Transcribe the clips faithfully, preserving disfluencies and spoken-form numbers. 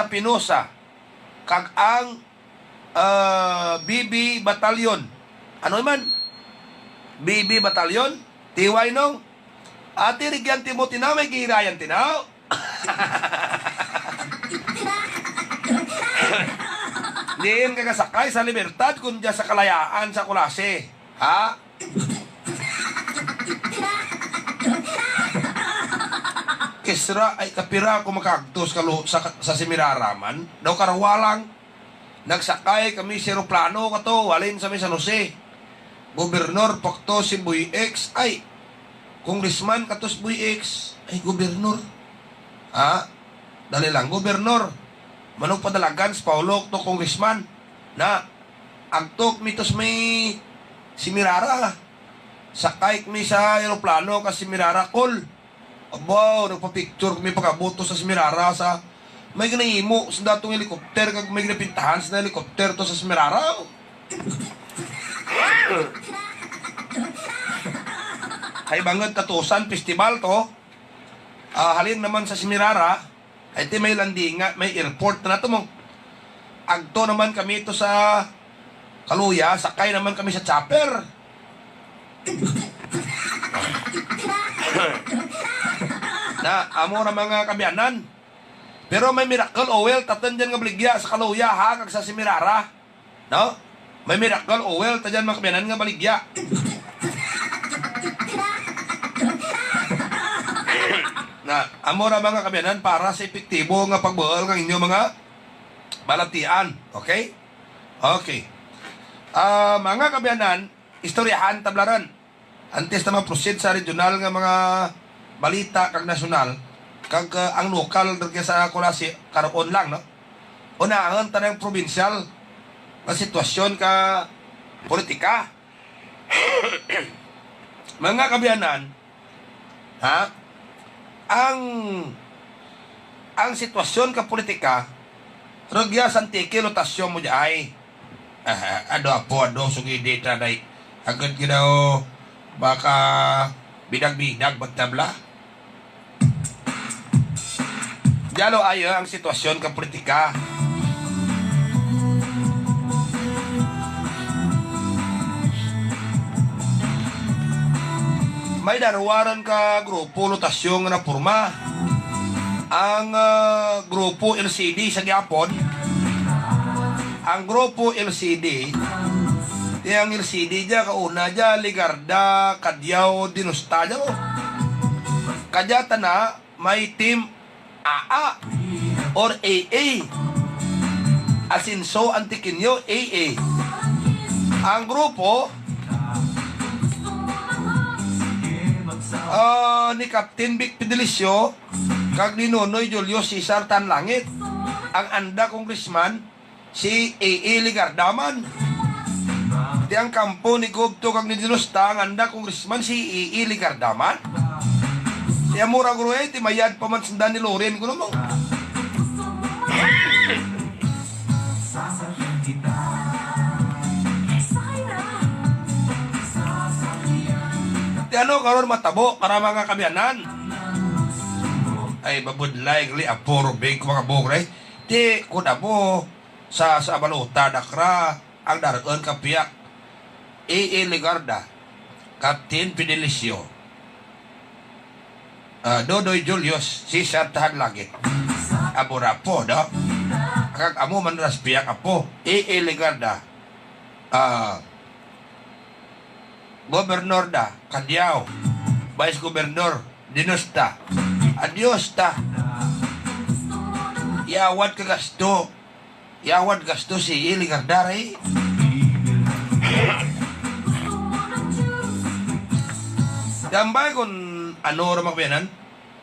Espinosa, kag ang, ah, B B Batalyon. Ano man? B B Batalyon? T Y, no? Ati, rugyan ti mo tinaw, may gihirayan tinaw. Diin ka gasakay sa Libertad, kon dya sa Kalayaan sa Culasi. Ha? Kisra, ay, kapira ako makaagto sa kalu-, sa, sa Semirara man. Daw karwa lang. Nagsakay kami sa eroplano kato, halin sa may San Jose. Gobernor pa kato si Boy Ex, ay, congressman kato si Boy Ex, ay, gobernor. Ha? Dali lang, gobernor. Manugpadalagan si Paolo kato, congressman. Na, agto kami to sa may Semirara. Sakay kami sa eroplano ka Semirara, Col. Abaw, nagpa-picture kami pag-abot to sa Semirara sa, may ginahimo sanda tong helicopter, kag may ginapintahan sanda helicopter to sa Semirara. Hay bangud Katusan Festival to. Ah, halin naman sa Semirara, ay ti may landingan, may airport na to mo. Agto naman kami to sa Caluya, sakay naman kami sa chopper. Na, amo ra mga kaabyanan. Pero may miracle oil, tatun dyan nga baligya sa Caluya, ha, kag sa Semirara. No? May miracle oil, ta dyan mga kaabyanan nga baligya. Na, amo ra mga kaabyanan para sa epektibo nga pagbuul nga inyo mga balatian. Okay? Okay. Ah, mga kaabyanan, istoryahan ta bala run. Antes ta ma-proceed sa regional nga mga balita kag nasyonal, kag, ah, ang lokal rugya sa Culasi, karon lang, no? Unahun ta ang probinsyal nga sitwasyon ka politika. Mga kaabyanan, ha? Ang, ang sitwasyon ka politika, rugya sa Antique, lotasyon mo dya ay. Ah, ado apo, ado, sugidi ta day. Agud gid daw, baka bidag-bidag magtabla. Dya lo ayo ang sitwasyon ka politika. May darwa run ka grupo, lotasyon nga naporma. Ang, ah, grupo L C D sa gihapon. Ang grupo L C D, ti ang L C D dya, kauna dya, Legarda, Cadiao, Denosta dya, o. Kadya tana, may team A A or A A. Asenso Antiqueño, A A. Ang grupo, ah, ni Captain Vic Fedelicio kag ni Nonoy Julio Cesar Tahanlangit. Ang anda congressman, si A A Legarda man. Ti ang kampo ni Gob to kag ni Denosta, ang anda congressman si A A Legarda man. Ti amo ra guro ay, ti mayad pa man sanda ni Loren kuno mo. Ti ano karon matabo kara mga kaabyanan? Ay, mabudlay gali apo Rubig, mga bugre. Ti, kun amo, sa, sa balota dakra, ang dar-un ka piyak, A A Legarda, Captain Fedelicio, ah, Dodoy Julius, Cesar Tahanlangit. Amo ra po, no? Kag amo man ra sa piyak apo, A A Legarda, ah, Gobernor da, Cadiao, Vice Gobernor, Denosta. Adios ta. Yawad ka gasto. Yawad gasto si Legarda ray. Tambay kon ano ra mga kaabyanan.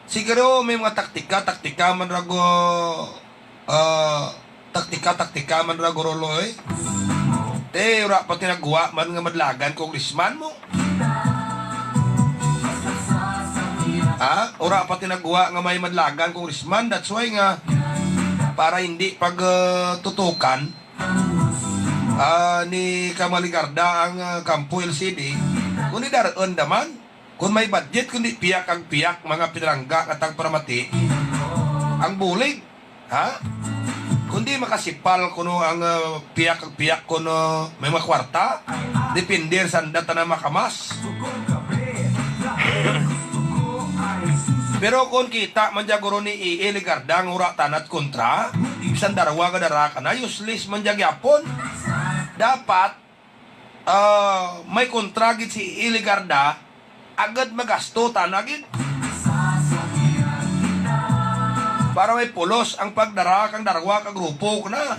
Siguro may mga taktika, taktika man ra go, ah, taktika, taktika man ra guro lo, eh. Ti, wara pa ti naggwa man nga madlagan congressman mo. Ha? Wara pa ti naggwa nga may madlagan congressman. That's why nga, para hindi pag, ah, tutukan, ah, ni Kama Legarda ang, ah, kampo L C D, kundi dar-un da man. Kon may budget, kundi piyak ang piyak, mga pinalangga, katang paramati. Ang bulig, ha? Indi makasipal kuno ang, ah, pihak kag pihak kuno may mga kwarta. Depende sanda tana makamas. Pero kon kita man dya guro ni E E Legarda nga wara tana ti kontra, bisan darwa gad dara kana, useless man dya gihapon. Dapat ah, may kontra gid si E E Legarda, agud magasto tana gid. Para may pulos ang pagdara kang darwa ka grupo kana.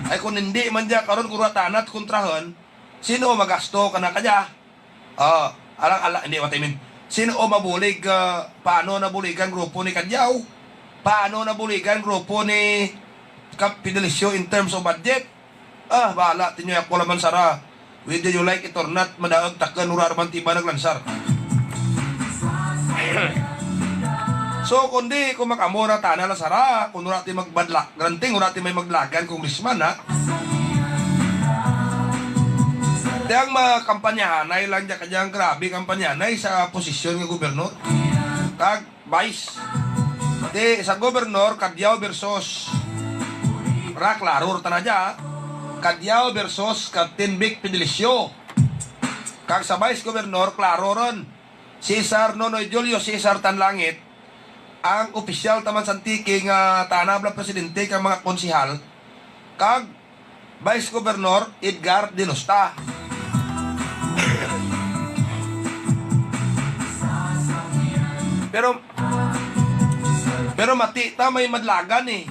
Ay kon indi man dya karon kon wara tana ti kontrahun, sin-o magasto kana kadya? Ah, alang, alang, indi, what I mean. Sin-o mabulig, ah, paano nabuligan grupo ni Cadiao? Paano nabuligan grupo ni Kap Fidelicio in terms of budget? Ah, bahala ti nyo, ako lang man sara. Whether you like it or not, madaug takun, wara ra man ti iba naglansar. So, kundi kon mag-amo ra tana lang sara, kon wara ti magbadla-, granting wara ti may madlagan congressman, ha? Ti ang makampanyahanay lang dya kadya, grabe kampanyahanay sa posisyon nga gobernor kag vice. Ti sa gobernor, Cadiao versus, ra, klaro ra tana dya, Cadiao versus Captain Vic Fidelicio. Kag sa vice gobernor, klaro run, Cesar Nonoy Julio Cesar Tanlangit, ang opisyal ta man sa Antique nga tana bala presidente kang mga konsehal, kag Vice Governor Edgar Denosta. Pero, pero mati ta may madlagan, eh.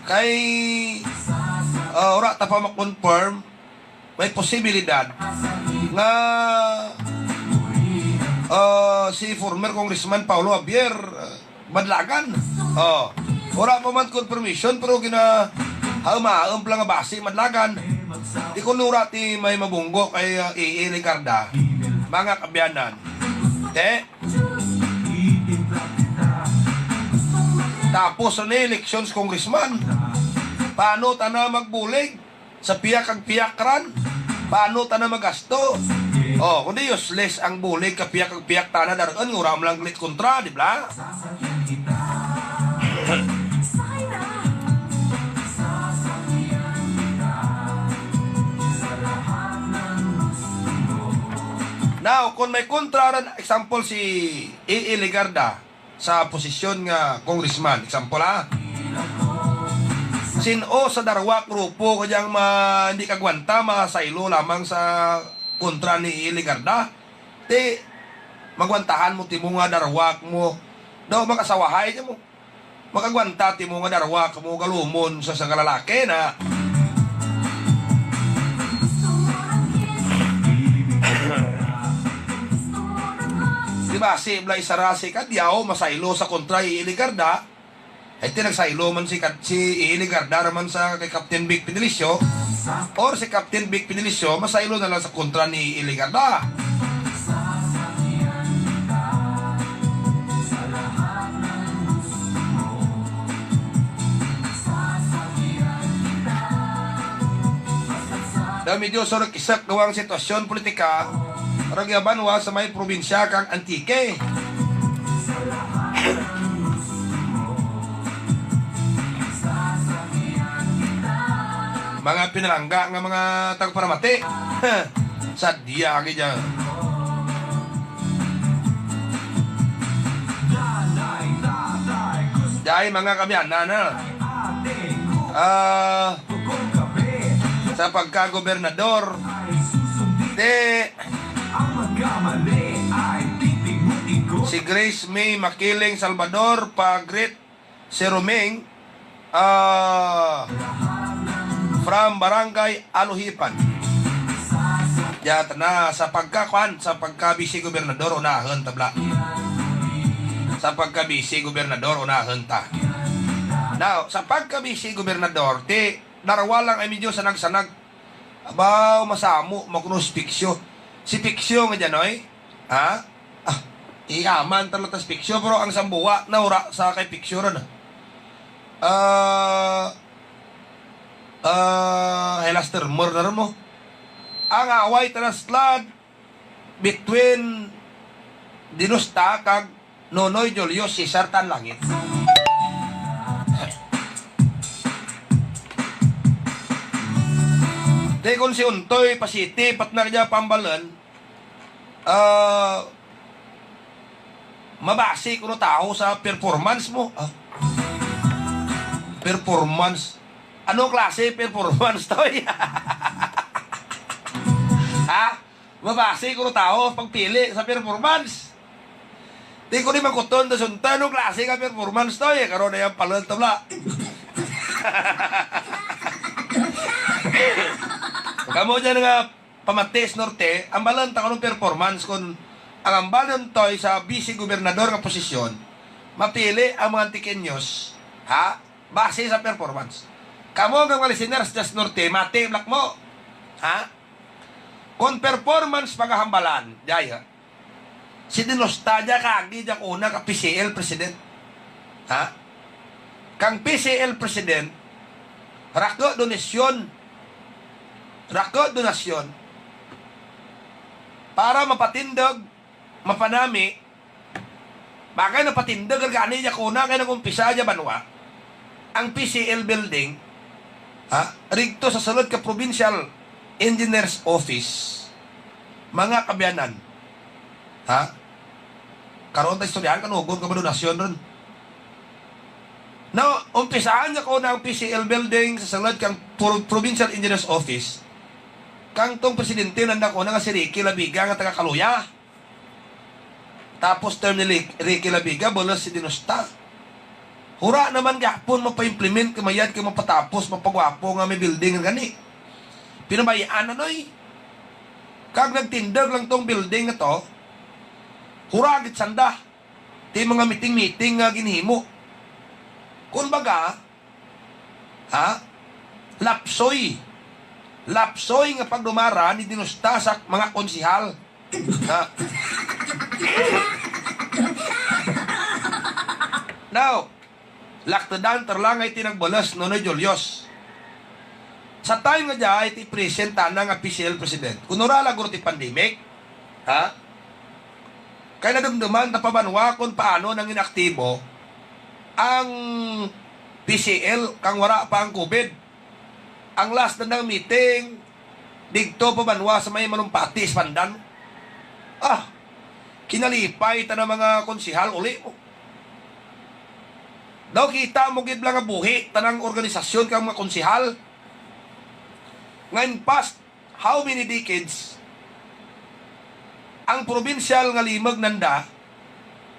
Kay, ah, wara ta pa ma-confirm, may posibilidad nga, ah, si former Congressman Paolo Javier, ah, madlagan. Oh. Wara pa man confirmation, pero ginahaum-haum pa lang nga basi madlagan. Ti kon wara ti may mabunggo kay, ah, E E Legarda, mga kaabyanan. Te. Tapos ra ni eleksyon sa congressman. Paano tana magbulig? Sa pihak kag pihak ran, paano tana magasto? Oh, kundi useless ang bulig ka pihak kag pihak tana, dar-un nga wara man lang gid ti kontra, di bala? Now, kon may kontra ran, example, si E E Legarda, sa posisyon nga congressman, example, ha. Sin-o sa darwa ka grupo kadyang ma-, indi kagwanta, masaylo lamang sa kontra ni Legarda? Ti, magwantahan mo timo nga darwa kamo. Daw makasawahay kamo. Makagwanta timo nga darwa kamo galumon sa sangka lalaki na. Ti basi bala isara si Cadiao masaylo sa kontra i Legarda. Ay ti nagsaylo man si Kad-, si Legarda ra man sa kay Captain Vic Fidelicio, or si Captain Vic Fidelicio masaylo na lang sa kontra ni Legarda. Daw medyo surok-isok daw ang sitwasyon politika rugya banwa sa may probinsya kang Antique. Mga pinalangga nga mga tagparamati. Sadya gid dya. Dya, mga kaabyanan, ha. Ah, sa pagkagobernador, ti si Grace May Makiling Salvador, pa-greet si Roming, ah, from Barangay Alojipan. Dya tana, sa pagka-, kuan, sa pagka-vice gobernador, unahun ta bala. Sa pagka-vice gobernador, unahun ta. Now, sa pagka-vice gobernador, ti darwa lang ay medyo sanag-sanag. Abaw, masamu man kuno si Picsho. Si Picsho nga dyan, oy. Ha? Ah, i-aman tana ta si Picsho, pero ang Sambuwa na wara sa kay Picsho run. Ah, ah, hilas termer na run mo. Ang away tana sa tulad between Denosta kag Nonoy Julio Cesar Tanlangit. Ti kon si Ontoy Pasiti, patna kadya pa Hambalan, ah, mabasi kuno tawo sa performance mo. Ah. Performance. Ano klase performance to, eh? Ha? Mabasi kuno tawo pagpili sa performance. Ti ko ni mangkuton to si Ontoy, ano klase ka performance to, eh? Karon na yan pala to, bla. Kamo dyan nga pamati sa Norte, hambalan ta kon ano performance kon ang hambal ni Ontoy sa bise gobernador nga posisyon, mapili ang mga Antiqueños, ha? Base sa performance. Kamo nga mga listeners dyan sa Norte, mati, bla kamo. Ha? Kon performance pagahambalan, dya, ha? Si Denosta dya kaagi dya kauna ka P C L president. Ha? Kang P C L president, raku donasyon, raku donasyon para mapatindog, mapanami, bakay napatindog run gani dya kauna kay nag-umpisa dya banwa ang P C L building, ha? Rigto sa sulod ka Provincial Engineer's Office. Mga kaabyanan. Ha? Karon ta istoryahan, kanugon ka ba donasyon run? Naumpisahan dya kauna ang P C L building sa sulod kang Pro-, Provincial Engineer's Office. Kang tong presidente nanda kauna nga si Ricky Labiga nga taga Caluya. Tapos term ni Ric-, Ricky Labiga, bulos si Denosta. Hura na man gihapon mapa-implement, kamayad kay mapatapos, mapagwapo nga may building gani. Pinabayaan na, noy. Kag nagtindog lang tong building nga to. Hura gid sanda ti mga meeting-meeting nga ginhimo. Kumbaga, ha? Lapsoy. Lapsoy nga pagdumara ni Denosta sa mga konsehal. Ha? Now, laktudan ta run lang ti nagbulos Nonoy Julius. Sa time nga dya, ti present tana nga P C L president. Kon wara lang guro ti pandemic, ha? Kay nadumduman ta pa banwa kon paano nangin aktibo ang P C L kang wara pa ang COVID. Ang last na nang meeting, digto pa banwa sa may Manumpati, sa Pandan. Ah, kinalipay tana mga konsehal, uli mo. Daw kita mo gid bala nga buhi tana ang organisasyon kang mga konsehal. Nga in past how many decades, ang probinsyal nga limog nanda,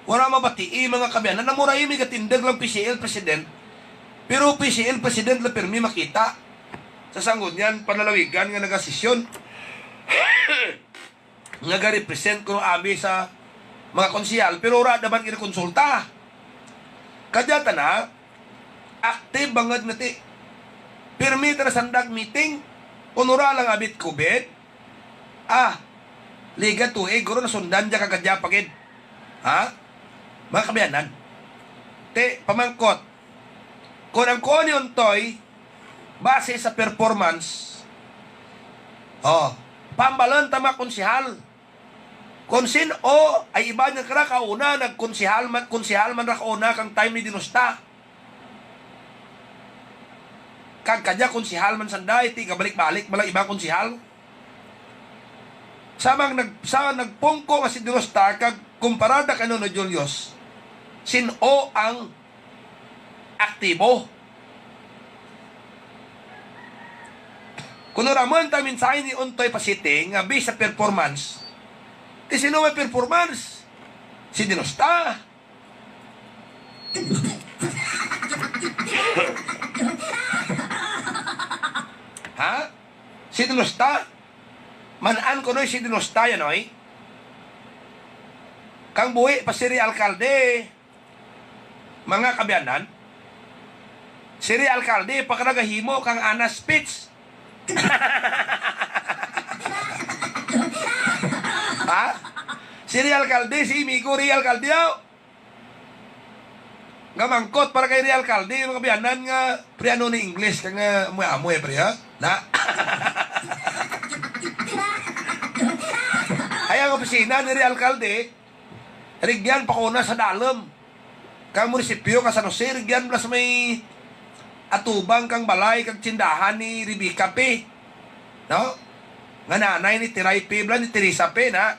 wara mabatii, mga kaabyanan, nga amo ra mi gatindog lang P C L president, pero P C L president lang pirmi makita. Sa sanggunian panlalawigan nga nagasesyon. Nga ga-represent kuno ami sa mga konsehal, pero wara da man ginakonsulta. Kadya tana, active bangud nga ti. Pirmi tana sanda meeting, kon wara lang abi ti COVID. Ah, ligad tuig, guro nasundan dya kag kadya pa gid. Ha? Mga kaabyanan. Ti, pamangkot. Kon ang kuon ni Ontoy, base sa performance. O, pahambalun ta mga konsehal. Kon sin-o, ay iba dyan kara kauna, nagkonsehal man, konsehal man ra kauna kang time ni Denosta. Kag kadya konsehal man sanda, ti gabalik-balik man lang iba konsehal. Sa mga nag-, sa nagpungko nga si Denosta kag kumpara da kay Nonoy Julius, sin-o ang aktibo. Kon wara man ta mensahe ni Ontoy Pasiti nga base sa performance. Ti sin-o may performance? Si Denosta. Ha? Si Denosta? Man-an ko, noy, si Denosta yan, oy. Kang buhi pa si Rey Alcalde, mga kaabyanan. Si Rey Alcalde pa kara gahimo kang ana speech. Ha? Si Rey Alcalde, si imigo Rey Alcalde, aw. Gamangkot para kay Rey Alcalde, mga kaabyanan, nga, pre, ano ni English, kang, ah, amoy-amoy, pre, ha? Na? Ay, ang opisina ni Rey Alcalde, rugyan pa kauna sa dalum. Kang munisipyo kang San Jose, rugyan bala sa may atubang kang balay kag tindahan ni Rebecca P. No? Nga nanay ni Tiray P, bala ni Teresa P na.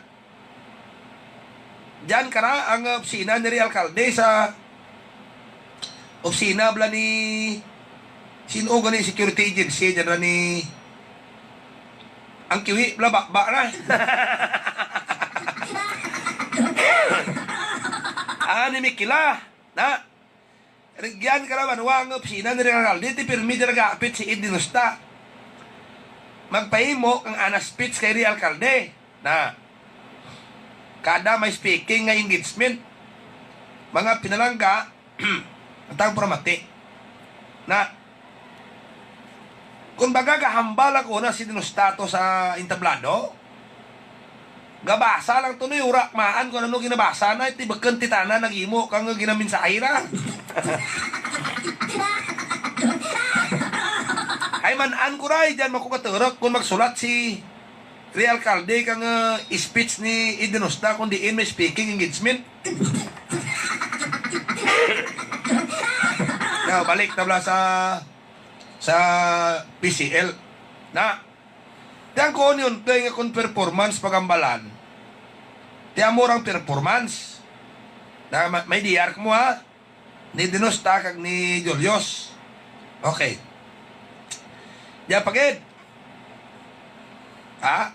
Dyan kara ang opisina ni Real Alcalde sa opisina bala ni sin-o gani security agency dyan ra ni ang kiwi bala baba na. Ah, ni Mikila. Na. Rugyan kara banwa ang opisina ni Real Alcalde ti pirmi dyan nagaapit si Ed Denosta. Magpahimo kang ana speech kay Real Alcalde. Na. Kada may speaking nga engagement. Mga pinalangga, ang tagpuramati. Na. Kumbaga, gahambal lang kuno si Denosta to sa entablado. Gabasa lang to, Noy, wara maan kon ano ginabasa na, ti bukun ti tana naghimo kang ginamensahe ra. Hay man-an ko ra, dyan man ko katuruk kon magsulat si Real Alcalde kang, eh, speech ni Ed Denosta kon diin may speaking engagement. Na, balik ta bala sa, sa P C L. Na, ti ang kon yun, ti nga kon performance pagambalan. Ti amo rang performance. Na, ma-, may D R kamo, ha? Ni Denosta kag ni Julius. Okay. Dya pa gid. Ha?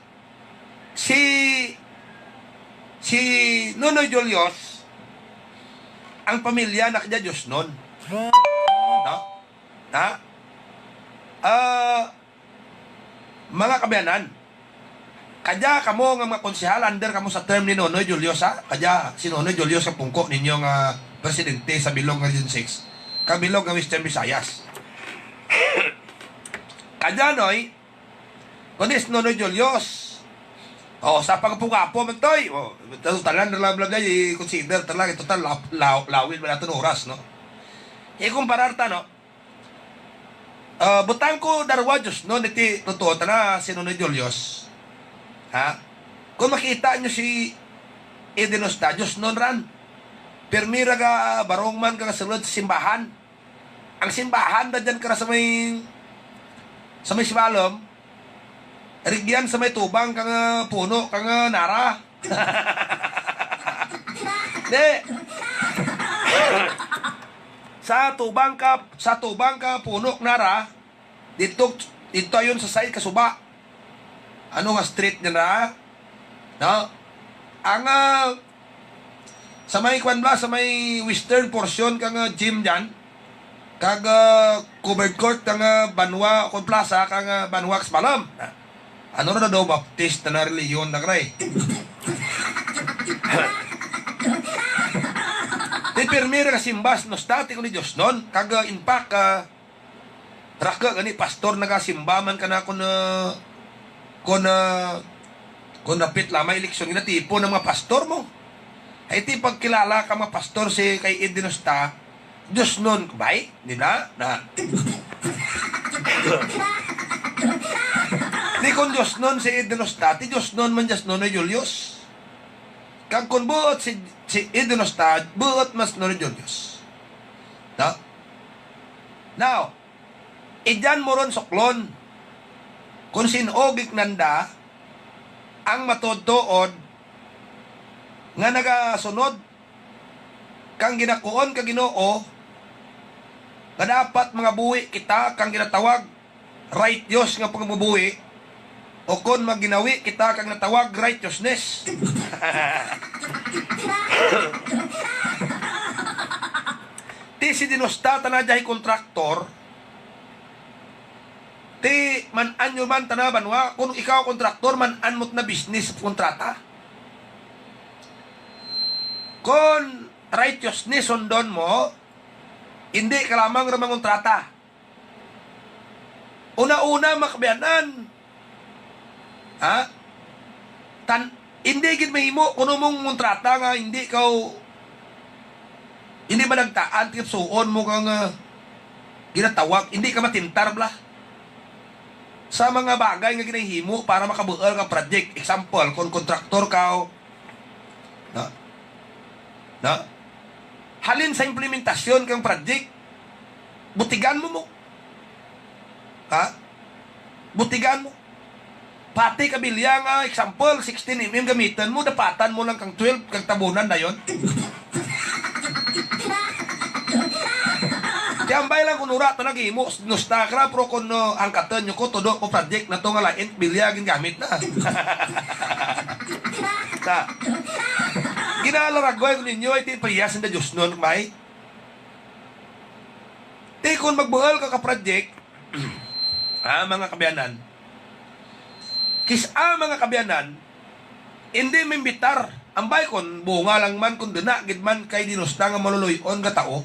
Si, si Nonoy Julius, ang pamilya na kadya Diosnon. No? Ha? Ah, Mga kaabyanan, kadya kamo nga mga konsehal, under kamo sa term ni Nonoy Julius, ha? Kadya si Nonoy Julius ang pungko ninyo nga presidente sa bilog nga Region six, kag bilog nga Western Visayas. Kadya, Noy, kundi si Nonoy Julius. O, sa pagpugwapo man, Toy. O, tanan ra lang, bala, i-consider ta lang, total, law-, law-, lawid man aton oras, no? Ikumparar ta, no? Ah, butang ko darwa Diosnon, ti totoo tana si Nonoy Julius. Ha? Kon makita ninyo si Ed Denosta, Diosnon ran. Pirmi ra gabarong man kang sulud sa simbahan. Ang simbahan ra dyan kara sa may, sa may Sibalom. Rugyan sa may tubang kang, ah, puno kang, ah, nara. Di. Sa tubang ka, sa tubang ka puno kang nara, didto, didto ayun sa side kasuba. Ano nga street dyan ra? No? Ang, ah, sa may kwan bala, sa may western portion kang, ah, gym dyan, kag, ah, covered court kang, ah, banwa, kon plaza kang, ah, banwa kang Sibalom. Ah, ano ra daw Baptist na relihiyon na kara, eh. Ti pirmi ra gasimba si Denosta ti kon Diosnon, kag, ah, in fact, ah, raku gani pastor nagasimba man kana kon, ah, kon, ah, kon dapit lamang eleksyon, ginatipon ang mga pastor mo. Hay ti pagkilala kang mga pastor si kay Ed Denosta, Diosnon, bay, di bala? Na. Ti kon Diosnon si Ed Denosta, ti Diosnon man dya si Nonoy Julius. Kag kon buut si, si Ed Denosta, buut man si Nonoy Julius. No? Now, idyan mo run suklon kon sin-o gikan nanda ang matuod-tuod nga nagasunod kang ginakuon kang Ginoo nga dapat mangabuhi kita kang ginatawag righteous nga pagbubuhi, ukon maginawi kita kang ginatawag righteousness. Ti si Denosta tana dya hay kontraktor, ti man-an nyo man tana banwa, kon ikaw kontraktor, man-an mo tana business kontrata. Kon righteousness sundon mo, indi ka lamang ra mangontrata. Una-una, mga kaabyanan. Ha? Tan-, indi gid mahimo kon amo mong ngontrata nga indi kaw, indi madagtaan ti kapsuon mo kang, ah, ginatawag, indi ka matintar bala sa mga bagay nga ginahimo para makabuul ka project. Example, kon kontraktor kaw, no? No? Halin sa implementasyon kang project, butigan mo mo. Ha? Butigan mo. Pati ka bilya nga, example, sixteen M M gamitan mo, dapatan mo lang kang twelve, kag tabunan dayon. Ti ambay lang kon wara tana gihimo, nusta kara, pero kon, ah, angkatan nyo ko, todo ko project na to nga lain, bilya gingamit na. Ta. Ginalaragway ko ninyo, ay ti parehas nanda Diosnon, bay. Ti kon magbuul ka ka project, ah, mga kaabyanan. Kis-a, mga kaabyanan, indi maimbitar. Ambay kon bunga lang man, kon duna gid man kay dinusta nga maluluy-on nga tao.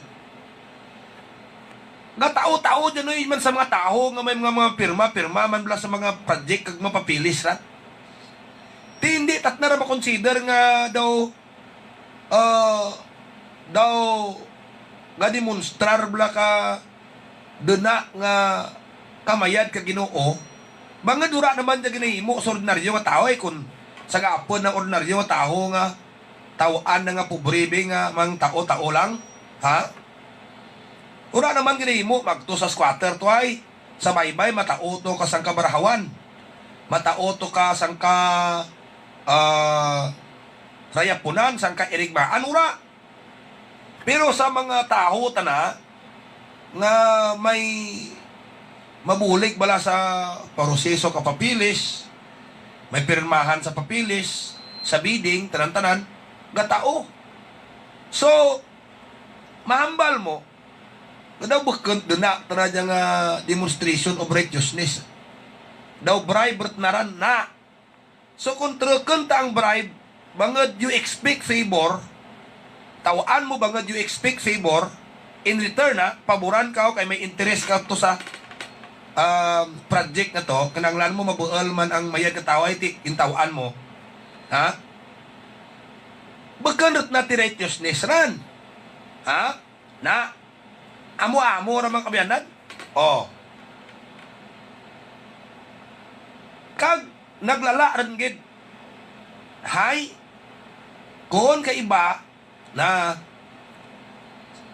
Nga tao-tao dyan, oy, man sa mga tawo nga may mga, mga pirma-pirma man bala sa mga project kag mapapilis ra. Ti indi ta tana ra makonsider nga daw ah, daw gademonstrar bala ka duna nga kamayad ka Ginoo, bangud wara naman dya ginahimo sa ordinaryo nga tawo, eh, kon sagapon ang ordinaryo nga tawo nga taw-an na nga pobre, bi, nga mga tao-tao lang, ha? Wara naman ginahimo, magto sa squatter to ay. Sa baybay, matao to ka sangka Barahawan. Matao to ka sangka, ah, Rayapunan, sangka Irigmaan, wara. Pero sa mga tawo tana nga may mabulig bala sa proseso ka papilis, may pirmahan sa papilis, sa bidding, tanan-tanan, gatao. So, mahambal mo, nga daw bukun duna tana dya nga demonstration of righteousness. Daw bribe ra tana ran na. So, kon trukun ta ang bribe, bangud you expect favor, taw-an mo bangud you expect favor, in return, ha, paboran kaw kay may interes kaw to sa, ah, project nga to, kinahanglan mo mabuul man ang mayad nga tawo, ay ti gintaw-an mo. Ha? Bukun ra tana ti righteousness ran. Ha? Na, amo-amo ra man kaabyanan. O. Kag naglala run gid. Hay, kon ka iba, na,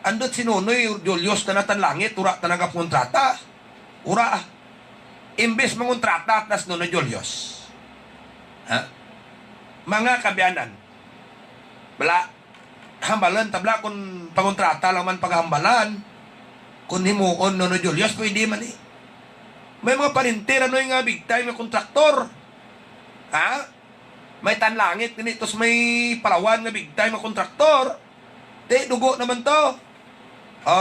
andut si Nonoy Julius tana tan langit, wara tana gapangontrata. Wara. Imbes mangontrata tana si Nonoy Julius. Ha? Mga kaabyanan. Bala, hambalan ta bala kon pangontrata lang man paghambalan. Kon himuon Nonoy Julius, pwede man, eh. May mga parinter, ano, nga big time nga kontraktor. Ha? May tan langit gani, tos may Palawan nga big time nga kontraktor. Ti, dugo naman to. O.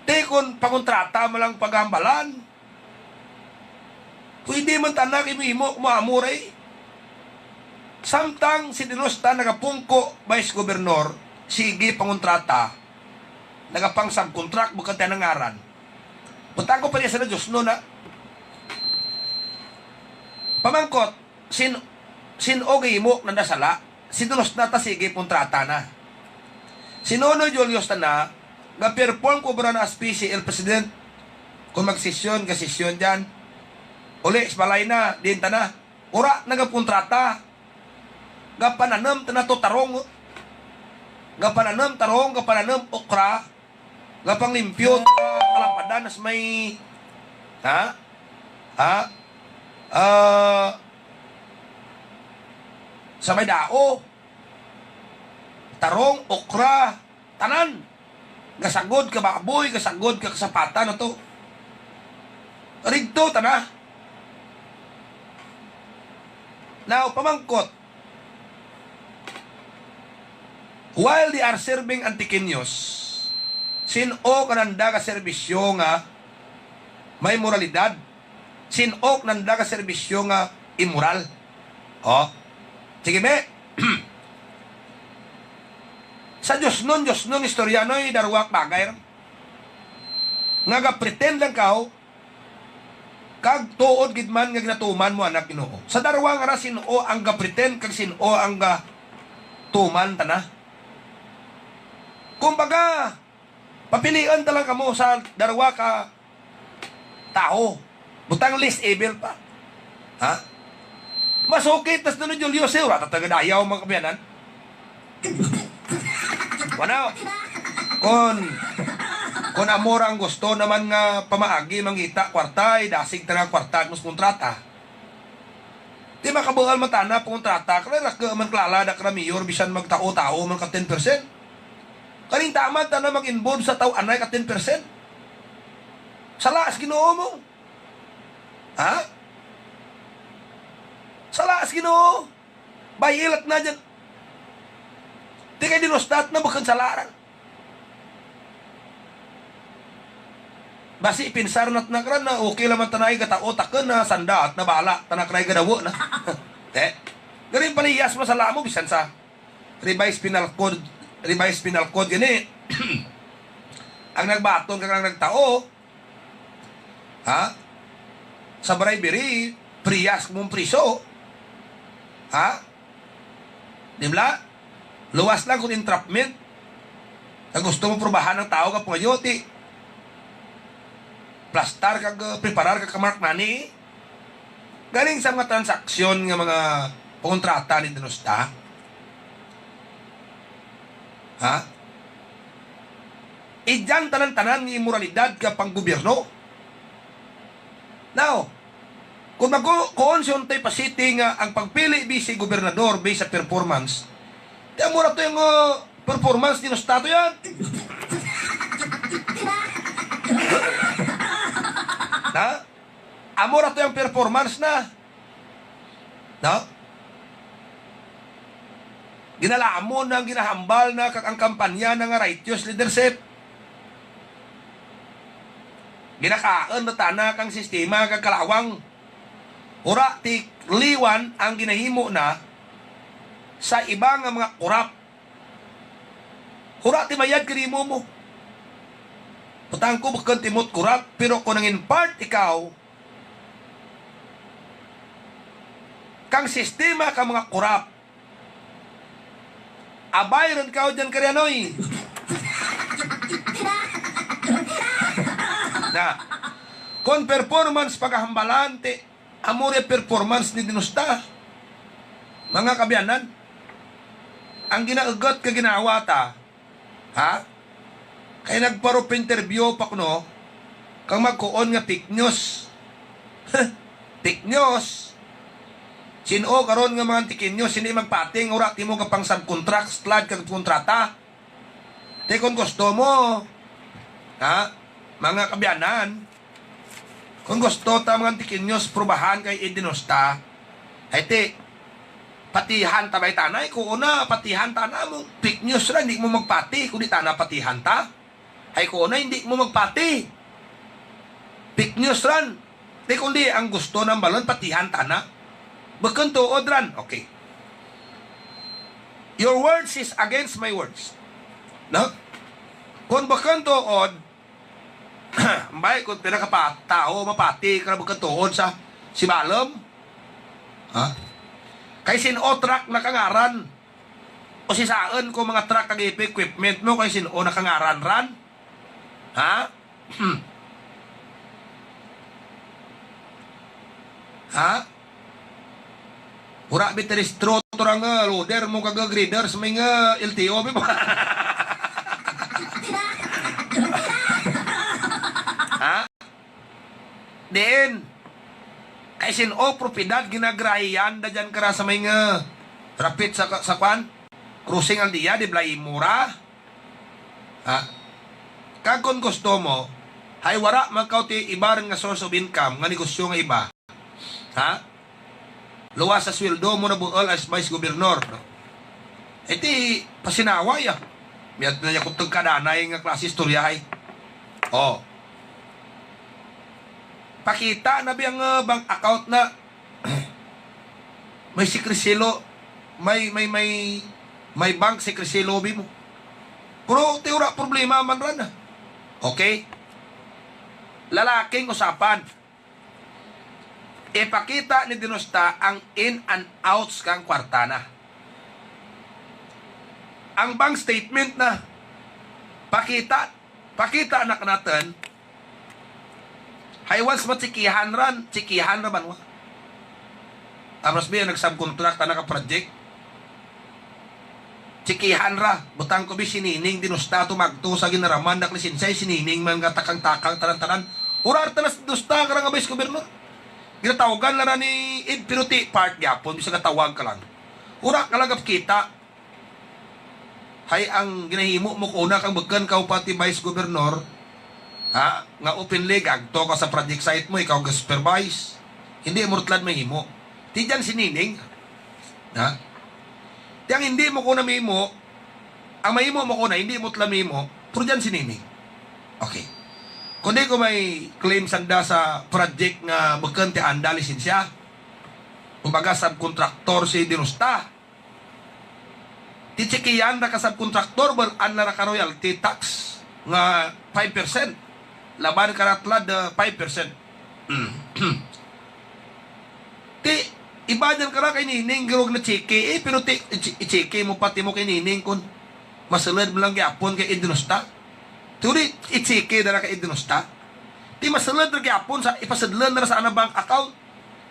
Ti, kon pangontrata man lang paghambalan. Pwede man tana kay imo-imo, amo-amo ra, eh. Samtang si Denosta nagapungko, Vice Governor, sige pangontrata. Nagapang-subcontract, bukun ti ana ngaran. Butang ko pa rin sa Diyos, no, na. Pamangkot, sin-, sin-o gahimo nanda sala, si Denosta ta sige pangontrata na. Si Nonoy Julius tana, ga-perform kobra na as P C L president. Kon magsesyon, gasesyon dyan. Uli, sa balay na, diin tana. Wara na gapangontrata. Gapananum tana to tarong. Gapananum tarong, gapananum okra. Gapanglimpyo ta kalapadan sa may, ha? Ha? Ah, sa may dao. Tarong, okra, tanan. Gasagod ka baboy, gasagod ka kasapatan ato. Rigto tana. Now, pamangkot. While they are serving Antiqueños, sin-o kananda ka serbisyo nga may moralidad, sin-o kananda ka serbisyo nga imoral. O. Sige, be. Sa Diosnon, Diosnon, istorya, no, eh, darwa ka bagay ra. Nga ga-pretend lang kaw, kag tuod gid man nga ginatuman mo, anak Ginoo. Sa darwa nga ra, sin-o ang ga-pretend kag sin-o ang gatuman tana. Kumbaga, papiliun ta lang kamo sa darwa ka tawo. Butang least evil pa. Ha? Mas okay ta si Nonoy Julius, eh, wara ta taga-Dayaw, mga kaabyanan. Wara. Kon Kon amo ra ang gusto na man nga pamaagi mangita kwarta, idasig tana kwarta kang kontrata. Ti makabuul man tana pangontrata, kara raku man kilala da kara mayor bisan magtao-tao man ka ten percent. Karing tamad tana mag-involve sa taw-anay ka ten percent. Sala sa Ginoo mo. Ha? Sala sa Ginoo. Bay-i lang tana dyan. Ti kay Denosta tana bukun sala ra. Basi pinsar na tana kara na okay lang man tana ay gatao takun na sanda tana bala tana kara ay gadawu na. Te. Garing palihas mo sala mo bisan sa Revised Penal Code, Revised Penal Code gani. Ang nagbaton kang nagtao, ha? Sa bribery, parehas kamo priso. Ha? Di bala? Luwas lang kon entrapment. Kag gusto mo prubahan ang tao ka pangayo ti plastar kag, eh, preparar kag ka mark money. Garing sa mga transaksyon nga mga pangontrata ni Denosta. Ha? Idyan tanan-tanan nga imoralidad ka panggobyerno. Now, kon magkuon si Ontoy Pasiti nga ang pagpili bisi gobernador based sa performance, ti amo ra to ang, uh, performance ni Denosta to yan. Ha? Amo ra to ang performance na. No? Ginalamon na, ginahambal na kag ang kampanya na nga righteous leadership. Ginakaun na tana kang sistema kag kalawang. Wara ti liwan ang ginahimo na sa iba nga mga korap. Wara ti mayad kanimo mo. Butang ko bukun ti imo korap, pero kon nangin part ikaw kang sistema kang mga korap, abay run kaw dyan Karianoy. Na, kon performance pagahambalan ti amo ri performance ni Denosta. Mga kaabyanan, ang ginaugut ka ginhawa ta, ha? Kay nagparupa interview pa kuno, kang magkuon nga fake news. Fake news. Sin-o karon nga mga Antiqueños, hindi magpati nga wara ti imo gapang-subcontract, slad kag kontrata. Ti kon gusto mo, ha, mga kaabyanan, kon gusto ta mga Antiqueños prubahan kay Denosta, hay ti, patihan ta bay tana, hay kuon na, patihan tana mo, fake news ra, hindi mo magpati, kon di tana patihan ta. Hay kuon na, hindi mo magpati. Fake news ran. Ti kundi ang gusto na hambalun, patihan tana. Bukun tuod ran. Okay. Your words is against my words. No? Kon bukun tuod, bay, kon pira ka pa-, tao mapati kara bukun tuod sa sibalum. Ha? Kay sin-o truck nakangaran. Usisaun ko mga truck kag equipment mo kay sin-o nakangaran ran? Ha? Ha? Wara bi ti rehistro to ra nga loader mo kag grader sa may nga L T O bi mo. Ha? Diin, kay sin-o propiedad ginagarahian da dyan kara sa may nga rapit sa, sa kuan? Crossing Aldea, di bala imo ra? Ha? Kag kon gusto mo, hay wara man kaw ti iba run nga source of income, nga negosyo nga iba. Ha? Luwas sa sweldo mo nabuul as vice governor, no? Eh, ti, pasinaway, ah. Biyat na niya kung tagkadanay nga klase istorya, hay. Oh. Pakita na biyang, ah, bank account na. May secret silo, may, may, may, may bank secret silo bi mo. Pero ti wara problema man ran, ah. Okay? Lalaking usapan. Ipakita ni Denosta ang in and outs kang kwarta na. Ang bank statement na, pakita, pakita na kanatun. Hay once matsekihan ran, tsekihan ra banwa. Tapos bi, nagsubcontract tana ka project. Tsikihan ra, butang ko bi si Nining Denosta to magto sa ginaraman da ka lisensya, si Nining man nga takang-takang tanan-tanan. Wara ra tana si Denosta kara nga vice governor. Ginatawagan la ra ni Ed, pero ti part gihapon, bisan gatawag ka lang. Wara ka la gapakita. Hay ang ginahimo mo kauna kang bukun kaw pa ti vice governor, ha? Nga openly gaagto ka sa project site mo, ikaw ga-supervise. Indi mo ra tulad mahimo. Ti dyan si Nining. Ha? Ti ang indi mo kauna mahimo, ang mahimo mo kauna, indi mo tulad mahimo, pero dyan si Nining. Okay. Kundi ko may claim sanda sa project nga bukun ti anda lisensya. Kumbaga, subcontractor si Denosta. Ti tsikihan ra ka subcontractor, bal-an la ra ka royalty tax nga five percent. Laban kara tulad, ah, five percent. Ti, iba dyan kara kay Nining, giro ginatsiki, eh, pero ti, itsi-, itsiki mo pa timo kay Nining kon masulud man lang gihapon kay Ed Denosta. Ti wara itsiki dara kay Ed Denosta. Ti masulud ra gihapon sa, ipasudlun ra sa ana bank account.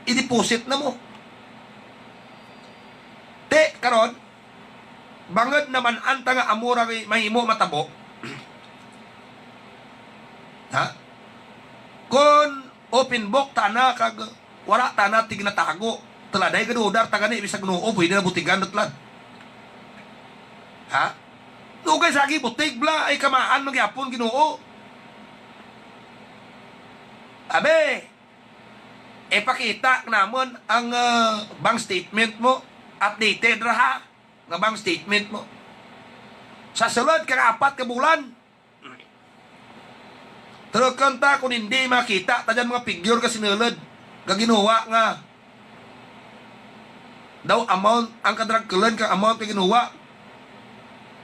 I-deposit na mo. Ti, karon, bangud naman-an ta nga amo ra kay mahimo matabo. Ha? Kon open book tana kag wara tana ti ginatago, tulad hay gaduda ra ta gani, bisag Ginoo, pwede na butigan ra tulad. Ha? Dugay sa agi butig bala, ay kamaan man gihapon Ginoo. Abi, ipakita namun ang, ah, bank statement mo. Updated ra ha, nga bank statement mo. Sa sulud kang apat ka bulan, turukun ta kon indi makita ta dyan mga figure ka sinulud, ka ginuwa nga daw amount, ang kadaragkulun kang amount ka ginuwa,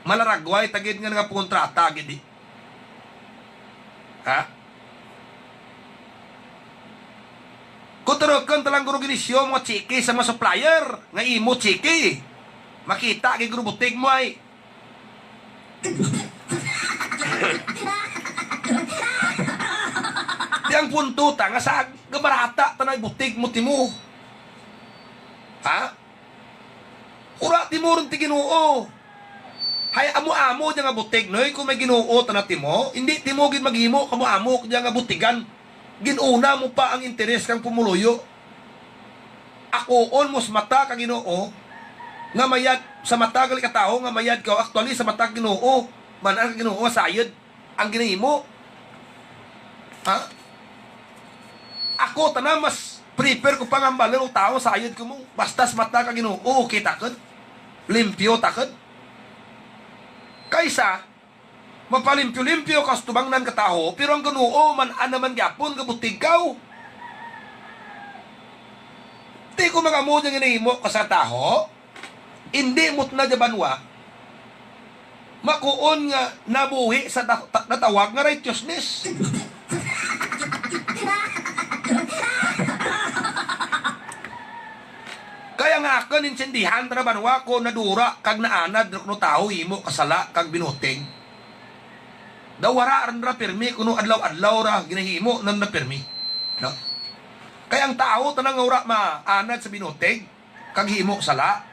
malaragway ta gid nga nagapangontrata gid, di. Ha? Kon turukun ta lang guro gin-issue mo nga tsiki sa mga supplier, nga imo tsiki. Makita gid guro butig mo ay. Ti ang punto ta nga sa gabarata tana butig mo timo. Ha? Wara timo run ti Ginoo. Hay amo-amo dya nga butig, Noy, kon may Ginoo tana timo, indi timo gid maghimo kamo-amo dya nga butigan. Gin-una mo pa ang interes kang pumuluyo. Akoon mo sa mata ka Ginoo nga mayad, sa mata gali ka tawo nga mayad kaw, actually sa mata ka Ginoo, man-an ka Ginoo nga sayud ang ginahimo. Ha? Ako tana mas prefer ko pa nga hambalun ang tawo nga sayud kamo. Basta sa mata ka Ginoo, okay takun. Limpyo takun. Kaysa mapalimpyo-limpyo kaw sa tumangnan ka tawo, pero ang Ginoo man-an na man gihapon nga butig kaw. Ti kon mag-amo dya nga ginahimo ka sa tawo, indi mo tana dya banwa makuon nga nabuhi sa ta-, ta-, natawag nga righteousness. Kaya nga akun intindihan tana banwa kon nadura kag naanad ra kuno tawo himo ka sala kag binutig. Daw wara run ra pirmi kuno adlaw-adlaw ra ginahimo nan ra pirmi. No? Kay ang tawo tana nga wara maanad sa binutig kag himo sala.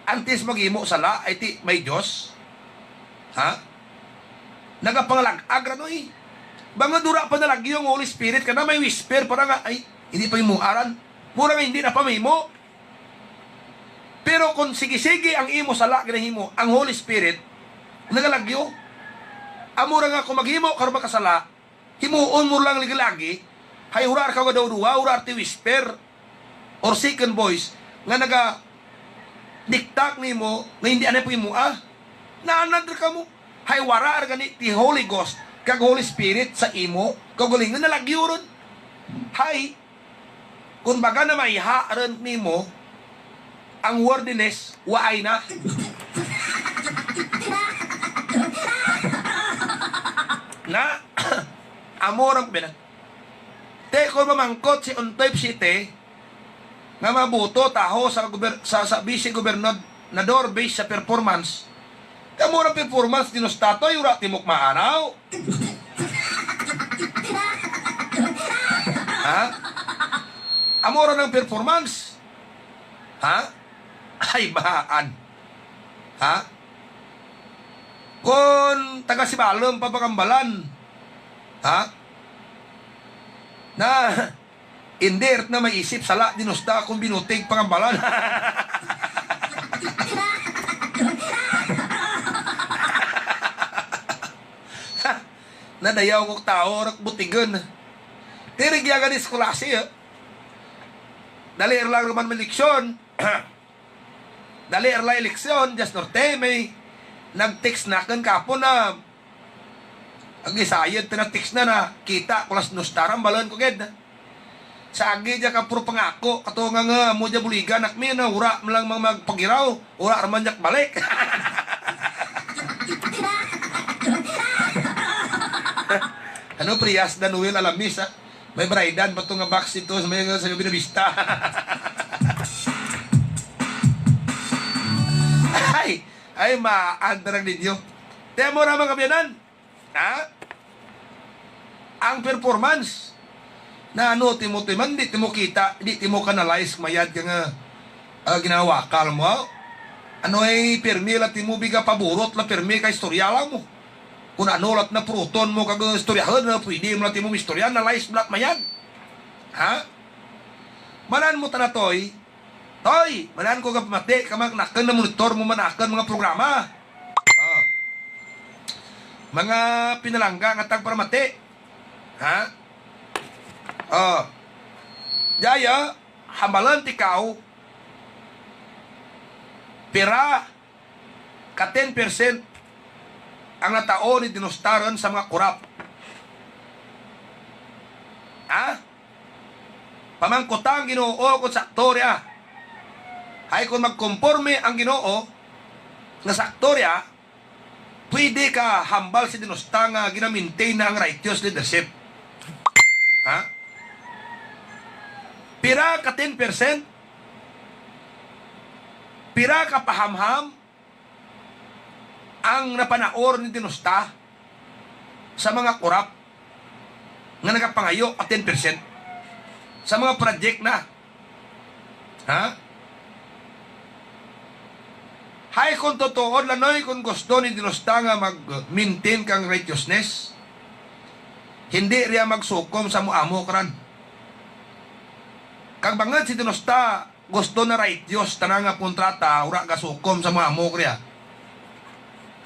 Antes maghimo sala ay ti may Dios. Ha? Nagapangalag-ag ra, Noy. Bangud wara pa nalagyo ang Holy Spirit, kana may whisper pa ra nga, ay, indi pa himoa ran. Mura nga indi na pa mahimo. Pero kon sige-sige ang imo sala ginahimo, ang Holy Spirit nagalagyo. Amo ra nga kon maghimo ka run ka sala, himuon mo lang lagi-lagi, hay wara ra kaw gadaw-duwa, wara ra ti whisper or second voice nga nagadikta kanimo nga indi anay paghimoa. Naanad ra kamo. Hay wara ra gani ti Holy Ghost kag Holy Spirit sa imo kaugalingon, nalagyo run. Hay Kon baga na maiha run nimo ang worthiness, waay na. Na, amo run bina. Ti kon mamangkot si Ontoy Psite, nga maboto taho sa gober-, sa, sa vice gobernador based sa performance. Ti amo run performance, Denosta, toy, wara timo kamaanaw. Ha? Amo ra nang performance. Ha? Ay, bahaan. Ha? Kon taga Sibalom pa Pangambalan. Ha? Na, indi run na maisip sala dinosta kon binutig Pangambalan. Nadayaw ko tawo run butigon. Ti rugya gani sa Culasi, eh. Dali run lang run man maeleksyon. Dali run lang eleksyon, dya sa Norte, may nag-text nakun kahapon na. Agi sayod ti na-text na na, kita ko lang si dinosta ra, hambalun ko gid. Sa agi dya ka puro pangako, kato nga nga, amo dya buligan, akmi na, wara man lang mga magpagiraw, wara ra man dya kabalik. Ano, parehas da Noel Alamis, ha? May baraydan pa to nga box dito sa may, sa Buena Vista. Ay, ay, maandarang ninyo. Ti amo ra, mga kaabyanan. Ha? Ang performance. Na ano, timo, timo, di timo kita, di timo ka-analyze, mayad ka nga, ah, ginawakal mo, ah. Ano ay pirmi la timo biga paburot la pirmi ka istorya la mo. Kon ano la ti na puruton mo kag istoryahun na pwede mo la timo istorya, analyze mo la mayad. Ha? Man-an mo tana, Toy. Toy, man-an ko gapamati, ka man-an nakun, namonitor mo man nakun mga programa. Ah. Mga pinalangga nga tagparamati. Ha? Ah. Dya, hambalun ti ikaw, pira ka ten percent ang natao ni dinosta run sa mga korap. Ha? Pamangkuta ang Ginoo kon sakto ria. Hay kon magkomporme ang Ginoo nga sakto ria, pwede ka hambal si dinosta nga gina-maintain na ang righteous leadership. Ha? Pira ka ten percent? Pira ka pahamham ang napanao ni dinosta sa mga korap nga nagapangayo ka ten percent sa mga project na. Ha? Hay kon totoo la, Noy, kon gusto ni dinosta nga mag-maintain kang righteousness, hindi ria magsukom sa amo-amo karan. Kag bangud si dinosta gusto na righteous tana nga kontrata, wara gasukom sa mga amo kariya.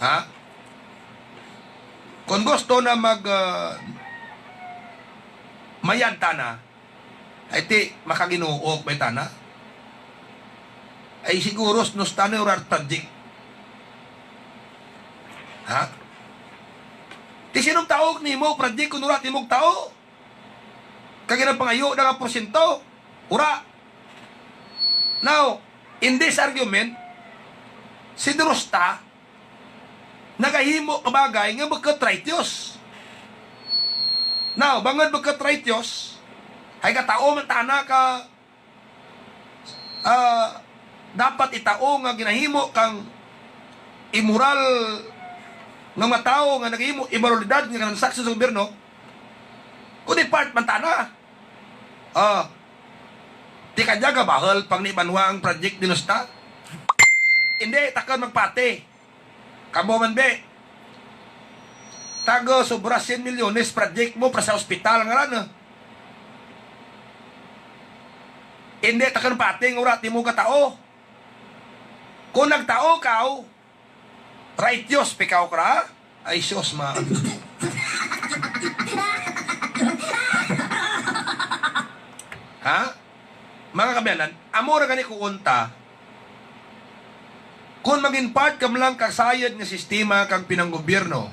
Ha? Kon gusto na mag, ah, mayad tana, ay ti makaginuok bay tana. Ay siguro si dinosta na wara project. Ha? Ti sin-o magtao kanimo project kon wara timo gtao? Kag ginapangayo na nga porsyento. Wara. Now, in this argument, si dinosta nagahimo ka bagay nga bukut righteous. Now, bangud bukut righteous, hay katao man tana ka, ah, dapat itao nga ginahimo kang immoral nga mga tawo nga nagahimo imoralidad nga transaksyon sa gobyerno, kon i-part man tana. Ah. Ti kadya gabahul pang ni banwa ang project dinosta? Indi takun magpati. Kamo man bi. Taga sobra syen milyones project mo para sa ospital ngaran, eh. Indi takun pati nga wara timo gatao. Kon nagtao kaw, righteous pa kaw kara? Ay, sus, ma. Ha? Mga kaabyanan, amo ra gani kuon ta, kon magin part ka man lang ka sayod nga sistema kang pinanggobyerno,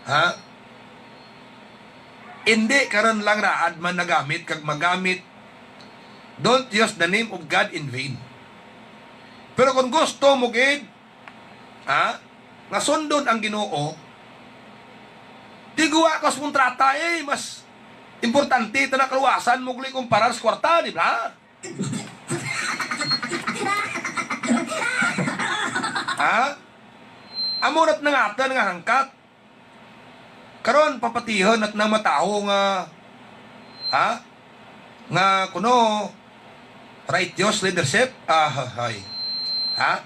ha? Indi ka run lang raad man nagamit kag magamit. Don't use the name of God in vain. Pero kon gusto mo gid, ha, nga sundon ang Ginoo, ti gwa kaw sa kontrata, eh, mas importante tana kaluwasan mo gali kumparar sa kwarta, di ba? Ha? Amo ra ti nang atun nga hangkat. Karon, papatihun natun ang mga tawo nga, ha? Nga kuno, righteous leadership? Ah, ha-, hay. Ha?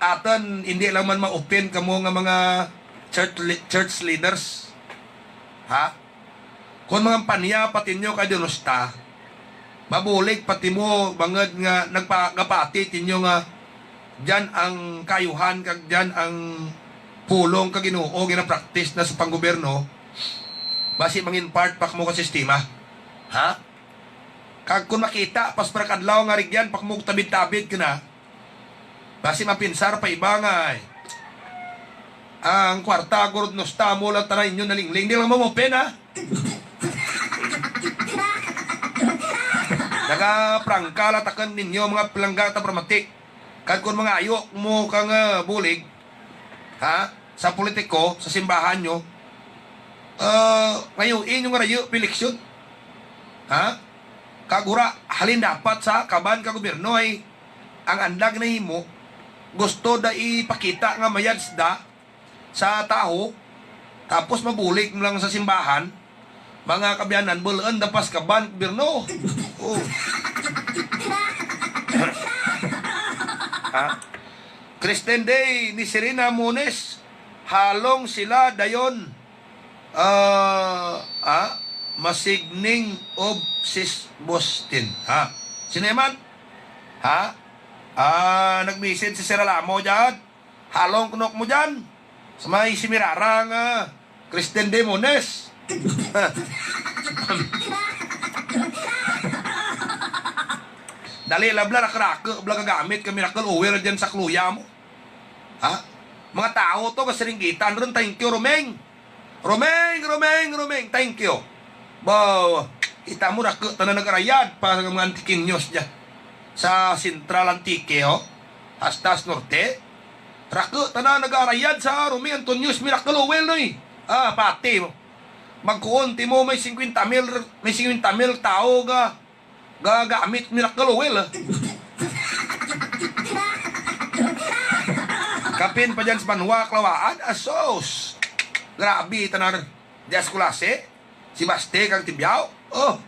atun, indi lang man ma-open kamo nga mga church li-, church leaders. Ha? Kon mangampanya pa tinyo kay Denosta, mabulig pa timo bangud nga nagpa-, gapati tinyo nga dyan ang kaayuhan kag dyan ang pulong ka Ginoo gina-practice na sa panggobyerno, basi mangin part pa kamo ka sistema. Ha? Kag kon makita pa sa pira ka adlaw nga rugyan pa kamo tabid-tabid kana, basi mapinsar pa iba nga, ay, ang kwarta guro Denosta, amo lang tana inyo nalingling. Di lang mo ma-open, ha? Nagaprangka lang takun ninyo, mga palangga ta paramati. Kag kon mangayo mo kang, ah, bulig, ha? Sa politiko, sa simbahan nyo, ah, ngayo inyo nga rayo pa eleksyon. Ha? Kag wara, halin dapat sa kaban ka gobyerno ay ang andang nahimo, gusto da ipakita nga mayad sanda sa tawo, tapos mabulig mo lang sa simbahan, mga kaabyanan, bul-un da pa sa kaban gobyerno. Oh. Ha? Christian Day ni Serena Mones, halong sila dayon. Ah, ah, masigning of sis Bostin. Ha? Sino man? Ha? Ah, nag-message si Sir Alamo dyan. Halong kuno kamo dyan. Sa may simirara nga Christian Day Mones. Dali lang bala, raku-raku bala gagamit ka miracle oil dyan sa kaluya mo. Ha? Mga tawo to, kasiringgitan run, thank you, Romeng. Romeng, Romeng, Romeng, thank you. Baw, kita mo, raku tana nagarayad pa sa mga Antiqueños dyan. Sa Central Antique, oh. Hasta sa Norte. Raku tana nagarayad sa Romeng Antonio's Miracle Oil, noy. Ah, pati mo. Magkuon timo may singkwenta mil, may singkwenta mil tawo ga gagamit Miracle Oil, ah. Kapin pa dyan sa banwa Calauan, asus. Grabe, tana run. Dya sa Culasi, si Baste kang Tibiao. Oh.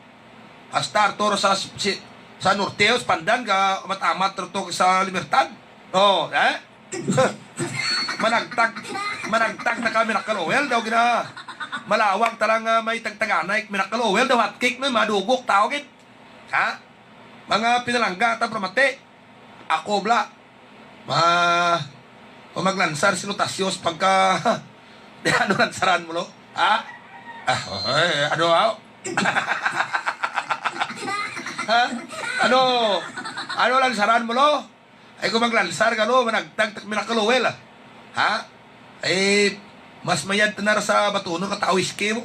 Hasta run to sa, si, sa Norte, sa Pandan, ga amat-amat run to sa Libertad. Oh, eh? Managtag, managtag na ka Miracle Oil daw gina. Malawag tana nga may tagtaganay Miracle Oil daw, hot cake na, madugok tawo gid. Ha? Mga pinalangga ta paramati. Ako bala. Ma, pamaglansar si Notasio sa pagka, di, ano lansaran mo, lo? Ha? Ah, ay, ano, aw? Ha? Ano? Ano lansaran mo, lo? Ay, kon maglansar ka, lo, managtag ta ka Miracle Oil, ah. Ha? Ay, mas mayad tana ra sa batunon kang tawo, iski mo.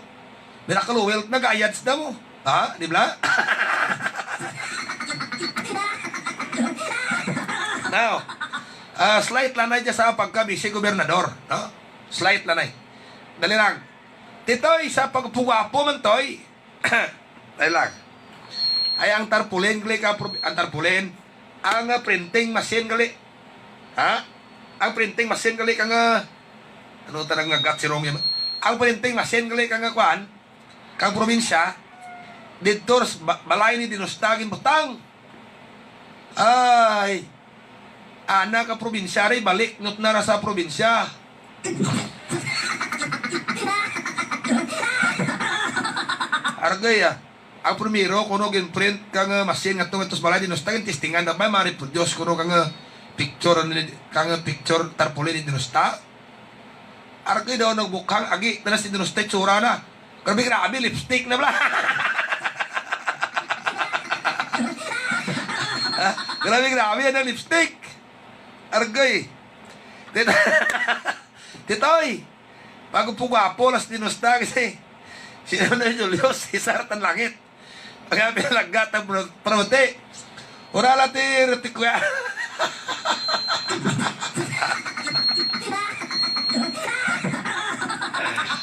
Miracle Oil, nagayad sanda mo. Ha? Di bala? Now, ah, slight lang anay dya sa pagka-vice gobernador, no? Slight lang anay. Dali lang. Ti Toy, sa pagpugwapo man, Toy. Dali lang. Ay, ang tarpaulin gali ka prob-, ang tarpaulin. Ang, ah, printing machine gali. Ha? Ang printing machine gali kang, ah, ano tana nga gat sirong yan? Ang printing machine gali kang, ah, kuan, kang probinsya, didto sa ba-, balay ni Denosta ginbutang. Ay. Ana ka probinsya ri, balik no tana ra sa probinsya. Argay, ah. Ang primero kuno ginprint kang, ah, machine ngadto, ngadto sa balay ni Denosta, gintestingan, daw bay ma-reproduce kuno kang, ah, picture, ano, kang, ah, picture tarpaulin ni Denosta. Argay daw nagbukhang, agi tana si Denosta itsura na. Grabe, grabe, lipstick na bala. Grabe, grabe, ana lipstick. Argay. Ti Toy, pagpugwapo lang si Denosta kasi si Nonoy Julio Cesar tan langit. Pag-abi lang gat ang pro-, prote. Wara lang ti Retoque.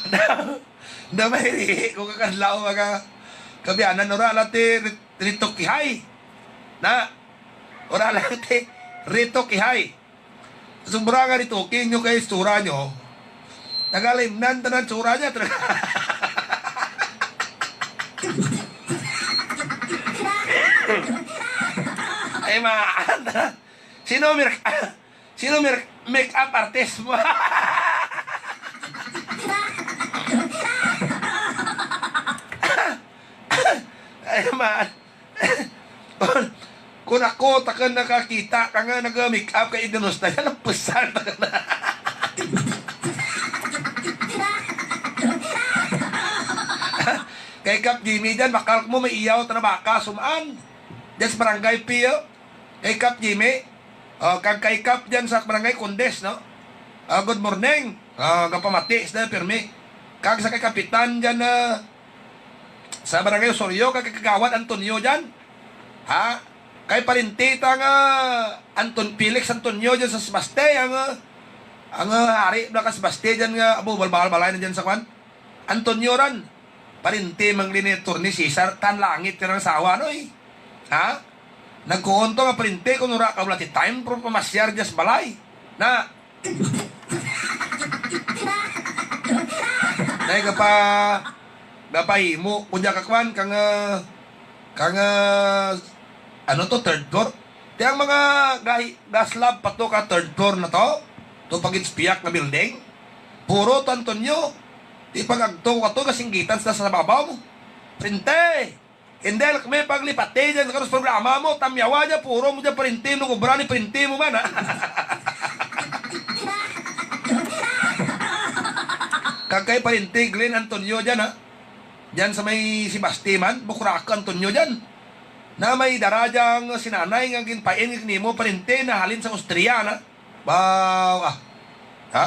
Daw, daw may ri, kon kakadlaw mga kaabyanan, wara lang ti Re-, Retoquehay. Na, wara lang ti Retoquehay. Sobra nga Retoque nyo kay itsura nyo. Nagalimnan tana itsura dya. Ay, maan. Sino mir-, sino mir-, make-up artist mo. Ay, man. Kon ako, takun nakakita ka nga naga-make-up kay Eden Husnay, napesan takun na. Kay Kap Jimmy dyan, bakal kamo maiyaw tana baka sumaan. Dyan sa barangay Pio. Kay Kap Jimmy. O, kag kay Kap dyan sa barangay Condes, no? Ah, good morning. Ah, gapamati sanda pirmi. Kag sa kay Kapitan dyan, ah, sa barangay Osorio, kag kay Kagawad Antonio dyan. Ha? Kay parinti ta nga Anton, Felix Antonio dyan sa Sebaste, ang, ah, ang, ah, ari bala ka Sebaste dyan nga, abo, balbal balay na dyan sa kwan. Antonio ran, parinti man gid ni Attorney Cesar, tan langit ka nga asawa, no, eh. Ha? Nagkuon to nga parinti, kon wara ka bala ti time, pero pamasyar dyan sa balay. Na. Dahil gapa, gapahimo ko dyan ka kwan, kang, ah, kang, ah, ano to, third floor? Ti ang mga gahi-, gaslab pa to ka third floor na to. To pa gid sa piyak nga building. Puro to Antonio. Ti pag agto ko kato, gasinggitan sanda sa babaw mo. Parinti! Indi la kami paglipati dyan sa kanus programa mo, tamyawa dyan, puro mo dyan parinti, nung obra ni parinti mo man, ha? Kag kay parinti Glenn Antonio dyan, ha? Dyan sa may Sebaste man, bukraka Antonio dyan. Na may dara dyang sinanay nga ginpain gid nimo parinti nahalin sa Austria na. Baw, ah. Ha?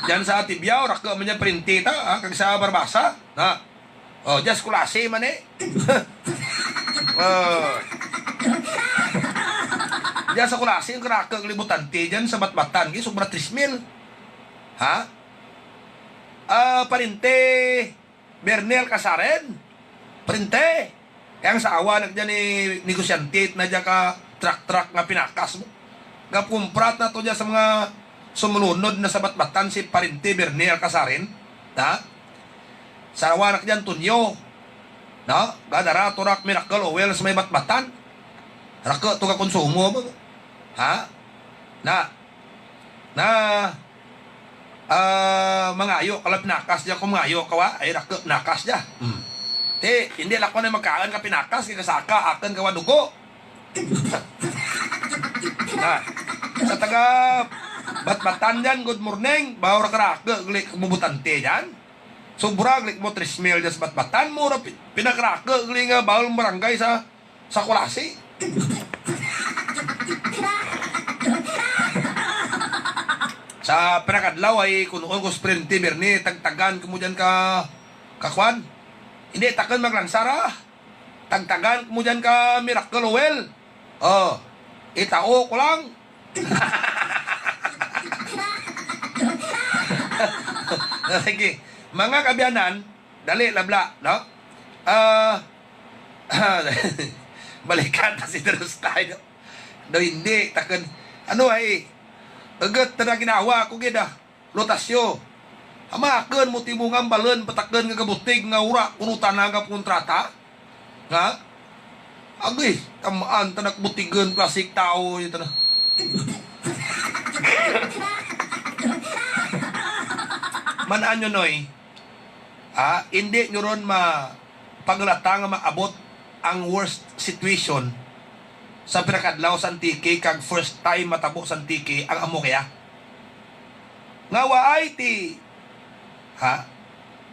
Dyan sa Tibiao, raku man dyan parinti ta, ha? Kag sa Barbaza, ha? O, dyan sa Culasi man, eh. O. Dyan sa Culasi, ang karaku gali botante dyan sa Batbatan, gi, sobra tres mil. Ha? Ah, parinti Bernie Alcasarin. Parinti. Ang asawa na dyan ni negosyante na dyan ka truck-truck nga pinakas mo. Gapakumpra tana to dyan sa mga sumulunod na sa Batbatan si parinti Bernie Alcasarin. Ha? Asawa na dyan Antonio. Na, gadara to ra ka Miracle Oil sa may Batbatan. Raku to ka konsumo mo. Ha? Na. Na. Ah, mangayo ka lang pinakas dya, kon mangayo ka wa, ay raku pinakas dya. Hmm. Ti, indi la ko na makaun ka pinakas, kay kasaka, akun ka wa dugo. Na, sa taga Batbatan dyan, good morning, baw ra karaku gali kamo botante dyan. Sobra gali kamo tres mil dyan sa Batbatan, mo ra pi-, pinakaraku gali nga bahul barangay sa Sa Culasi. Sa pinakadlaw ay kunuon ko sa parinti Bernie, tagtagan kamo dyan ka, ka kwan. Indi takun maglansar, ah. Tagtagan kamo dyan ka Miracle Oil. O, itao ko lang. Sige. Mga kaabyanan, dali la bala, no? Ah, balikan ta si Drustay, no? Daw indi, takun. Ano ay, egut tana ginhawa ko gid, ah. Lotasyo. Amakun mo ti mo nga balun, patakun nga kabutig, nga wara kuno tana nga pangontrata. Nga? Aguy, tamaan tana kabutigun, klaseng tao, yu tana. Man-an nyo, Noy. Ah, indi nyo run ma-, pagulata nga maabot ang worst situation sa pinakadlaw sa Antique kag first time matabo sa Antique ang amo kaya. Nga waay ti, ha?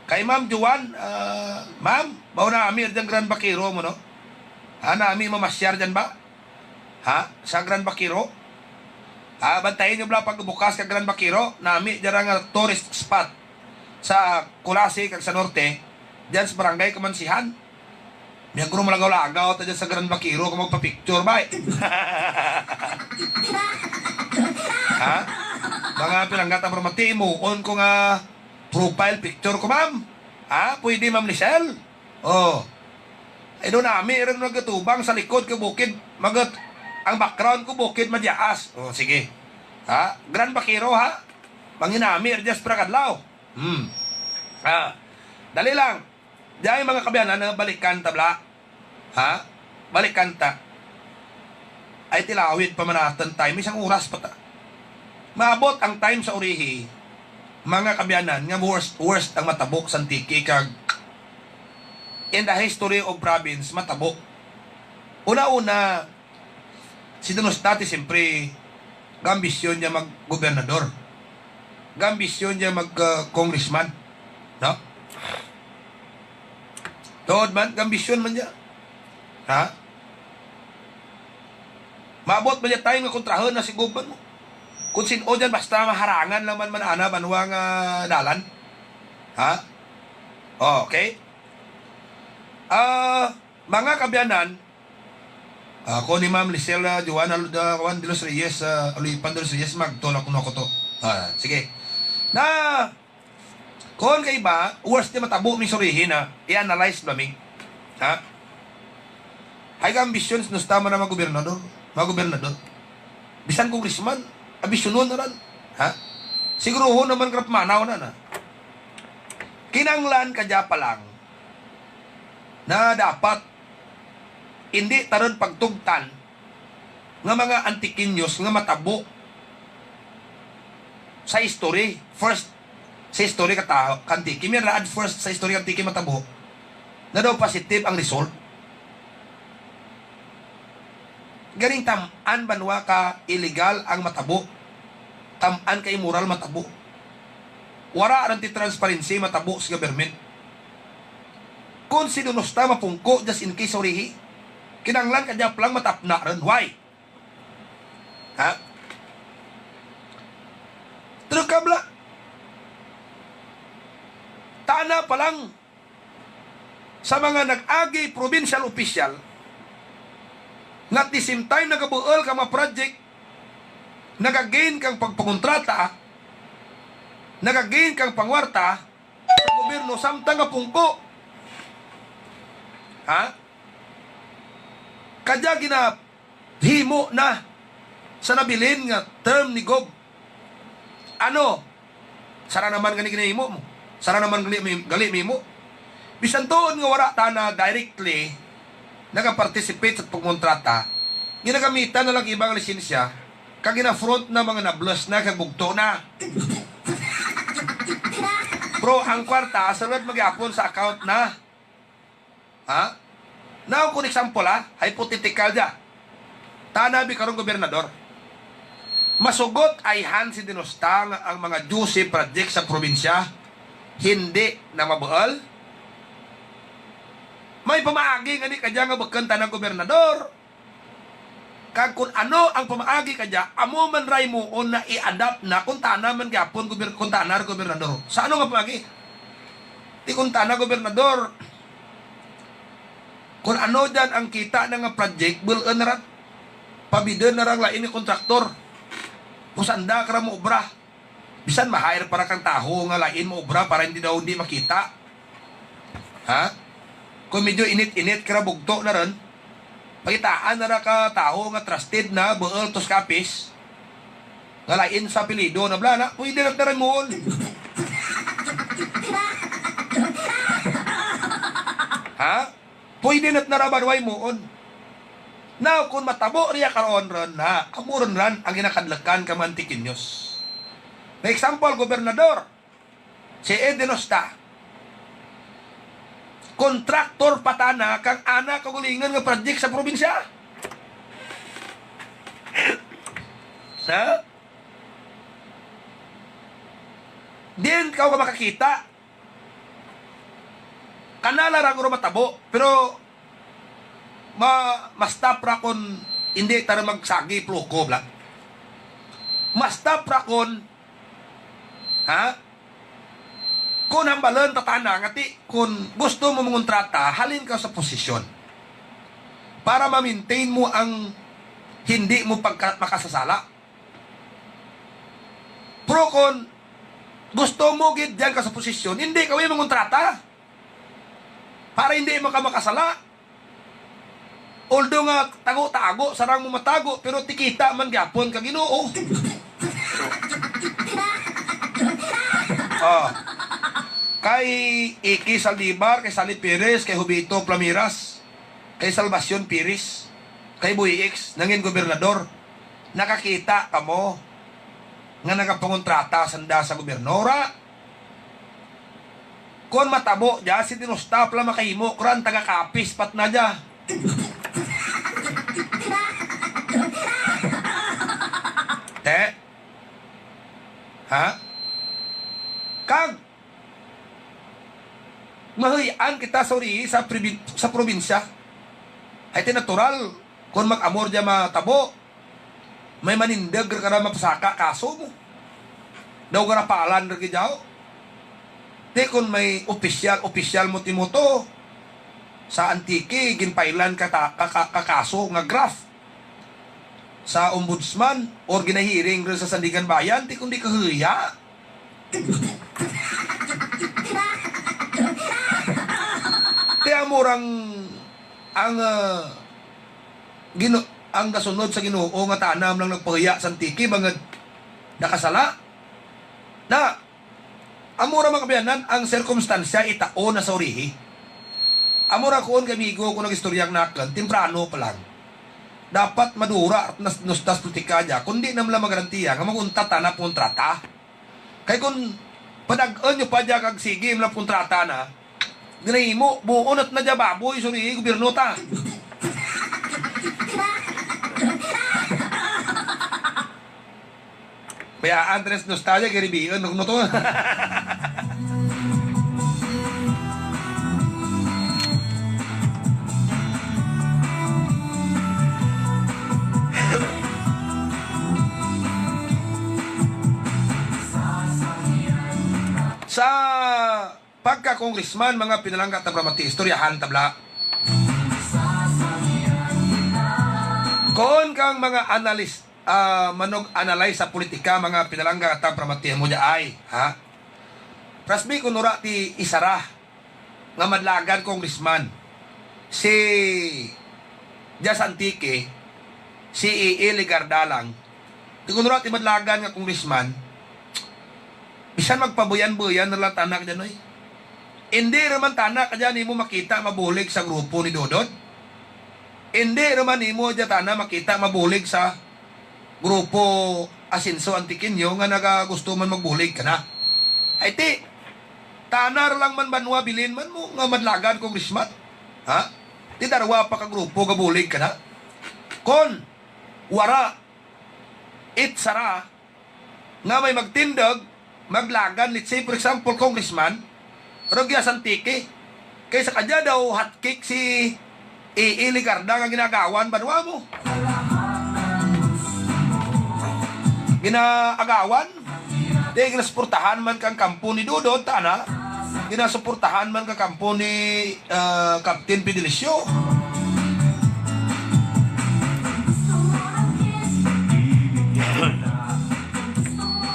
Kay Ma'am Joan, ah, ma'am, baw nami dyan Grand Vaquero mo, no? Ha, nami mamasyar dyan ba? Ha? Sa Grand Vaquero? Ha, bantayi nyo bala pagbukas ka Grand Vaquero, nami dyan nga tourist spot sa Culasi kag sa Norte, dyan sa Barangay Kamansihan. Miyagro malagaw-lagaw ta dyan sa Grand Vaquero kag magpa-picture, bay. Ha? Mga pinanggata, pero mati, himuon ko nga profile picture ko, ma'am. Ha? Pwede, Ma'am Lisel? O. Ay, daw nami run nagatubang sa likod ka bukid, magat-, ang background ko bukid Madjaas. O, sige. Ha? Grand Vaquero, ha? Panginami ra dyan sa pinakadlaw. Hmm. Ha? Dali lang. Dyan, mga kaabyanan, balikan ta bala. Ha? Balikan ta. Ay tilawid pa man natun time, isang oras pa ta. Maabot ang time sa urihi, mga kaabyanan, nga worst, worst ang matabo sa Antique kag in the history of province, matabo. Una-una, si Denosta ti siyempre, gaambisyon dya maggobernador. Gaambisyon dya mag, ah, congressman. No? Tuod man, gaambisyon man dya. Ha? Maabot man dya time nga kontrahun na si Gob man mo. Kon sin-o dyan, basta maharangan lang man man ana banwa nga dalan. Ha? Oh, okay. Ah, mga kaabyanan, ah, ako ni Ma'am Lisel, ah, Joanna, ah, Juan de los Reyes, ah, Olipan de los Reyes, magtulak kuno ako to. Ah, sige. Na, kon kaiba, worst ti matabo mi sa urihi na, i-analyze ba mi. Ha? Hay gaambisyon si Denosta man nga maggobernador, maggobernador. Bisan congressman, ambisyunon na ran. Ha? Siguruhon na man kara pamanaw na na. Kinanglan kadya pa lang na dapat indi ta run pagtugtan nga mga Antiqueños nga matabo sa history, first sa history ka ta-, ka Antique. May raad first sa history ka Antique matabo. Na daw positive ang result. Garing tam-an banwa ka illegal ang matabo. Tam-an ka immoral matabo. Wara run ti transparency matabo sa government. Kon si Denosta mapungko, just in case sa urihi. Kinanglan kadya pa lang matapna run. Why? Ha? True ka bala? Tana pa lang sa mga nag-agi provincial official, nga at the same time nagabuul kang mga project, naga-gain kang pagpangontrata, naga-gain kang pangwarta sa gobyerno samtang gapungko. Ha? Kadya gina- himo na sa nabilin nga term ni Gob. Ano? Sara na man gani ginahimo mo. Sara na man gali, gali mahimo. Bisan tuod nga wara tana directly nagaparticipate sa pagkontrata, ginagamitan na lang iba nga lisensya, kag gina-front na mga nablus na kag bugto na. Pero ang kwarta, sulud man gihapon sa account na. Ha? Now, kon example, ha? Hypothetical dya. Tana bi karon gobernador. Masugot ayhan si Denosta nga ang mga juicy project sa probinsya hindi na mabuul? May pamaagi ngani kadya nga bukun tana gobernador. Kag kon ano ang pamaagi kadya, amo man ra himuon na i-adapt na kon tana man gihapon gober-, kon tana ra gobernador. Sa ano nga pamaagi? Ti kon tana gobernador, kon ano dyan ang kita na nga project, bul-un na ra. Pabidun na ra ang lain nga kontraktor. Kon sanda kara moobra. Bisan ma-hire pa ra kang taho nga lain moobra para hindi daw hindi makita. Ha? Kon medyo init-init kara bugto na run, pangitaan na ra ka taho nga trusted na, buul to sa Capiz, nga lain sa apelyido na bala na, pwede na ra himuon. Ha? Pwede na ra banwa himuon. Now, kon matabo riya karon run na, amo run ran ang ginakadlukan kang mga Antiqueños. Na example, gobernador, si Ed Denosta. Kontraktor pa tana kang ana kaugalingun nga project sa probinsya. Ha? Diin kaw ka makakita. Kana lang ra guro matabo, pero ma-, ma-stop ra kon hindi ta ra magsagi pluko bala. Ma-stop ra kon, ha? Kon hambalun ta tana nga ti, kon gusto mo mangontrata, halin kaw sa posisyon. Para ma-maintain mo ang hindi mo pagka-, makasasala. Pero kon gusto mo gid dyan ka sa posisyon, hindi kaw mangontrata. Para hindi mo ka makasala. Although nga tago-tago, sarang mo matago, pero ti kita man gihapon ka Ginoo. Oh. Kay Iki Saldivar, kay Sally Perez, kay Jovito Plamiras, kay Salvacion Perez. kay Boy Ex, nangin gobernador, nakakita kamo nga nagapangontrata sanda sa gobyerno, wara? Kon matabo dya, si Denosta pa lang makahimo, kran taga-Capiz pa tana dya. Te? Ha? Kag, mahuy-an kita sa uri sa pribin-, sa probinsya. Hay ti natural, kon mag-amor dya matabo, may manindeg ra kara mapasaka kaso mo. Daw garapalan ra gid dya. Ti kon may opisyal, opisyal mo ti mo to, sa Antique, ginpailan ka ta-, ka, ka, ka kaso nga graft sa ombudsman, or ginahiring ra sa Sandiganbayan, ti kon di kahuya. Ti amo rang ang, ah, Ginu-, ang gasunod sa Ginoo nga tana man lang nagpahuya sa Antique, bangud nakasala. Na, amo ra, mga kaabyanan, ang sirkumstansya itao na sa urihi. Amo ra kuon kay amigo ko nagistorya kanakun, temprano pa lang. Dapat madura na si Denosta sa politika dya, kon di na man lang magarantiya nga mag-untat tana pangontrata. Kay kon padag-un nyo pa dya kag sige man lang pangontrata na, ginahimo, buon na tana dya baboy sa urihi gobyerno ta. Kaya Andres Denosta dya, kay ribiun, no, no to. Sa pagka-congressman, mga pinalangga ta pramati, istoryahan ta bala. Kon kang mga analis-, ah, manug-analyze sa politika, mga pinalangga ta pramati, amo dya ay, ha? Pras bi kon wara ti isara nga madlagan congressman si dya sa Antique, si E E Legarda lang. Ti kon wara ti madlagan nga congressman, bisan magpabuyan-buyan ra lang tana kadyan, oy. Indi ra man tana kadyan nimo makita mabulig sa grupo ni Dodod. Indi ra man nimo dya tana makita mabulig sa grupo Asenso Antiqueño nga nagagusto man magbulig kana. Hay ti, tana ra lang man banwa bilin man mo nga madlagan congressman. Ha? Ti darwa pa ka grupo gabulig kana. Kon wara it sara nga may magtindug, maglagan, let's say, for example, congressman, rugya sa Antique. Kay sa kadya daw hot cake si E E Legarda nga ginaagawan, banwa mo. Ginaagawan? Ti ginasuportahan man kang kampo ni Dodod, tana. Ginasuportahan man kang kampo ni, ah, Captain Fidelicio.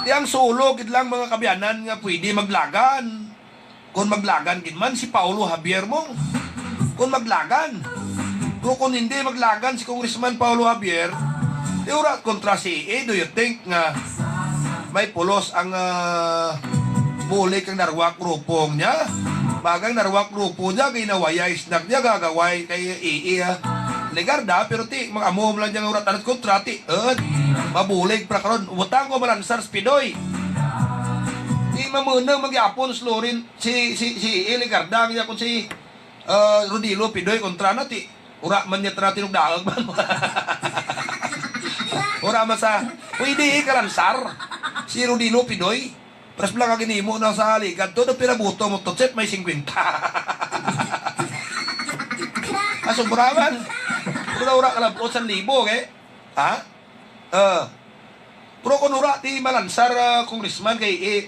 Ti ang solo gid lang, mga kaabyanan, nga pwede maglagan. Kon maglagan gid man si Paolo Javier mo. Kon maglagan. Pero kon indi maglagan si Congressman Paolo Javier, ti wara kontra si E E, do you think nga may pulos ang, ah, bulig kang darwa ka grupo niya? Baga ang darwa ka grupo niya, ginawayay sanda dya, gagaway kay E E, ah, Legarda, pero ti, mag-amo man lang dya nga wara tana ti kontra, ti, eh, mabulig pa ra karon. Butang ko malansar si Pidoy. Ti mamunung man gihapon si Loren, si, si, si E E Legarda, nga kon si, eh, Rodilo Pidoy kontra na ti. Wara man dya tana tinugdaug man. Wara man sa, pwede, eh, kalansar si Rodilo Pidoy. Pras bala ka ginhimo na sa ligad to, daw pira boto mo to, Chef, may singkwenta. Ah, sobra man. Pero wara kalab-ot san libo, eh. Ha? Eh. Pero kon wara ti malansar, ah, congressman kay, eh,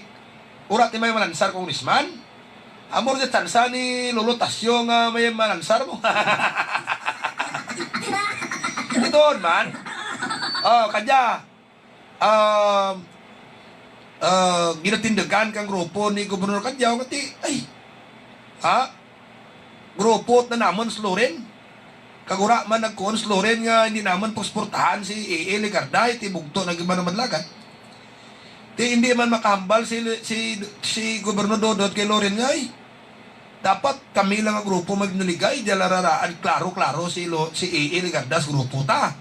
wara ti may malansar congressman. Amo ra ti tsansa ni Lolo Tasyo nga may malansar mo. Ti tuod man. Oh, kadya. Um, ah, ginatindugan kang grupo ni Gobernador Cadiao nga ti, ay, ha? Grupo tana namun si Loren. Kag wara man nagkuon si Loren nga indi namun pagsuportahan si E E Legarda, ti bugto na gid man ang madlagan. Ti indi man makahambal si, si, si Gobernador Dodod kay Loren nga, ay, Dapat kami lang nga grupo may ginaligay, dya la raraan klaro-klaro si Lo-, si A A Legarda sa grupo ta.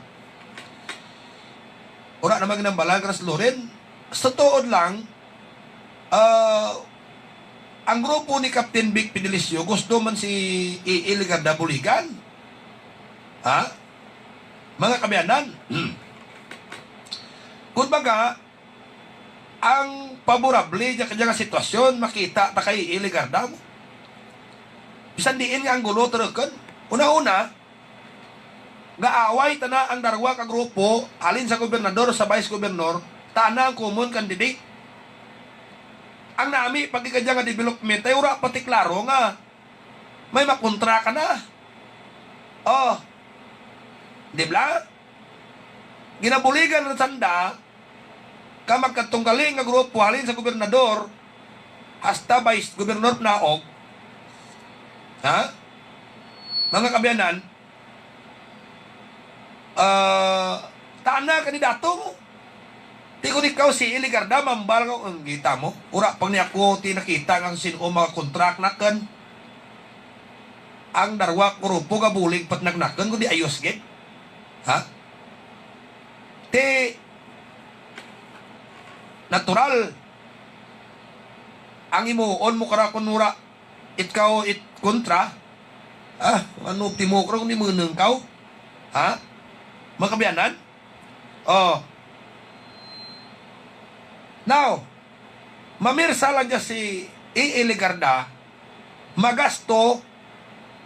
Wara na man ginhambalan kara si Loren, sa tuod lang, ah, ang grupo ni Captain Vic Fedelicio, gusto man si A A Legarda buligan. Ha? Mga kaabyanan. Hmm. Kumbaga, ang paborable dya kadya nga sitwasyon, makita ta kay A A Legarda mo. Bisan diin nga anggulo turukun. Una-una, gaaway tana ang darwa ka grupo, halin sa gobernador, sa vice governor, tana ang common candidate. Ang nami pa gid kadya nga development, hay wara pa ti klaro nga may makontra kana. Oh. Di bala? Ginabuligan run sanda, ka magkatunggali nga grupo halin sa gobernador, hasta vice governor pinaog. Ha? Mga kaabyanan, ah, tana kandidato mo. Ti kon ikaw si A A Legarda, mambal ka, ang kita mo. Wara pa gani ako ti nakita nga sin-o makakontra kanakun. Ang darwa ka grupo gabulig pa ti kanakun, kundi ayos gid. Ha? Ti natural. Ang himuon mo kara kon wara it kaw it kontra. Ah, ano ti mo kara kon di meneng kaw? Ha? Mga kaabyanan? Oh. Now, mamirsa lang dya si A A Legarda, magasto,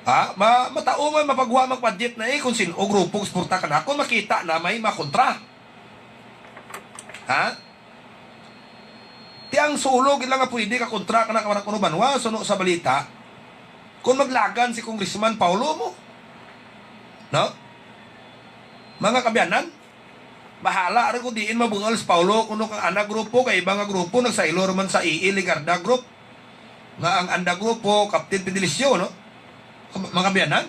ha? Ma-, matao man, mapagwa man budget na, eh, kon sin-o grupo suporta kanakun, makita na may makontra. Ha? Ti ang solo gid lang nga pwede kakontra kana ka wara kuno banwa, suno sa balita. Kon maglagan si Congressman Paolo mo. No? Mga kaabyanan, bahala run kon diin mabuul si Paolo kuno kang ana grupo, kay iba nga grupo, nagsaylo run man sa A A Legarda group. Nga ang anda grupo, Captain Fedelicio, no? Mga kaabyanan?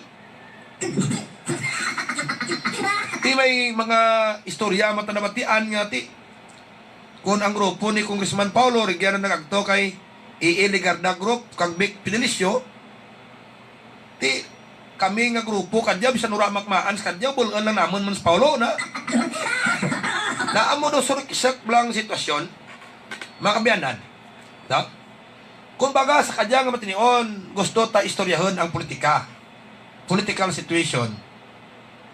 Ti may mga istorya man ta nabatian nga ti, kon ang grupo ni Congressman Paolo, rugya na nag-agto kay A A Legarda group, kag Vic Fedelicio, ti kami nga grupo kadya, bisan wara makmaan sa kadya, bul-un lang namun man si Paolo na. Na amo daw suriksak bala ang sitwasyon, mga kaabyanan. No? Kumbaga, sa kadya nga matinion, gusto ta istoryahun ang politika. Political situation.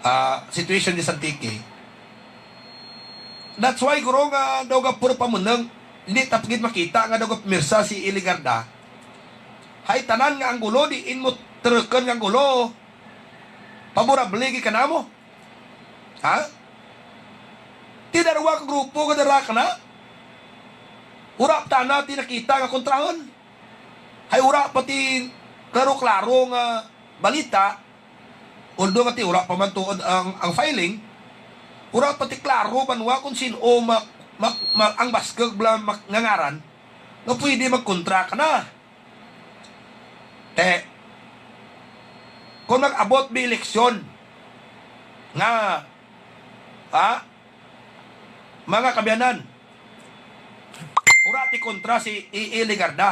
Ah, situation dya sa Antique. That's why, guro, nga daw gapuro pamunung, indi ta pa gid makita nga daw gapamirsa si A A Legarda. Hay tanan nga anggulo, diin mo turukun nga anggulo, paborable gid kanamo. Ha? Ti darwa ka grupo kadara kana. Wara pa tana ti nakita nga kontrahun. Hay wara pa ti klaro-klaro nga balita. Although nga ti wara pa man tuod ang, ang filing. Wara pa ti klaro banwa kon sin-o mak-, mak-, mak-, ang baskug bala mak-, nga ngaran nga pwede magkontra kana. Te, kon mag-abot bi eleksyon nga, ha? Mga kaabyanan, wara ti kontra si A A Legarda.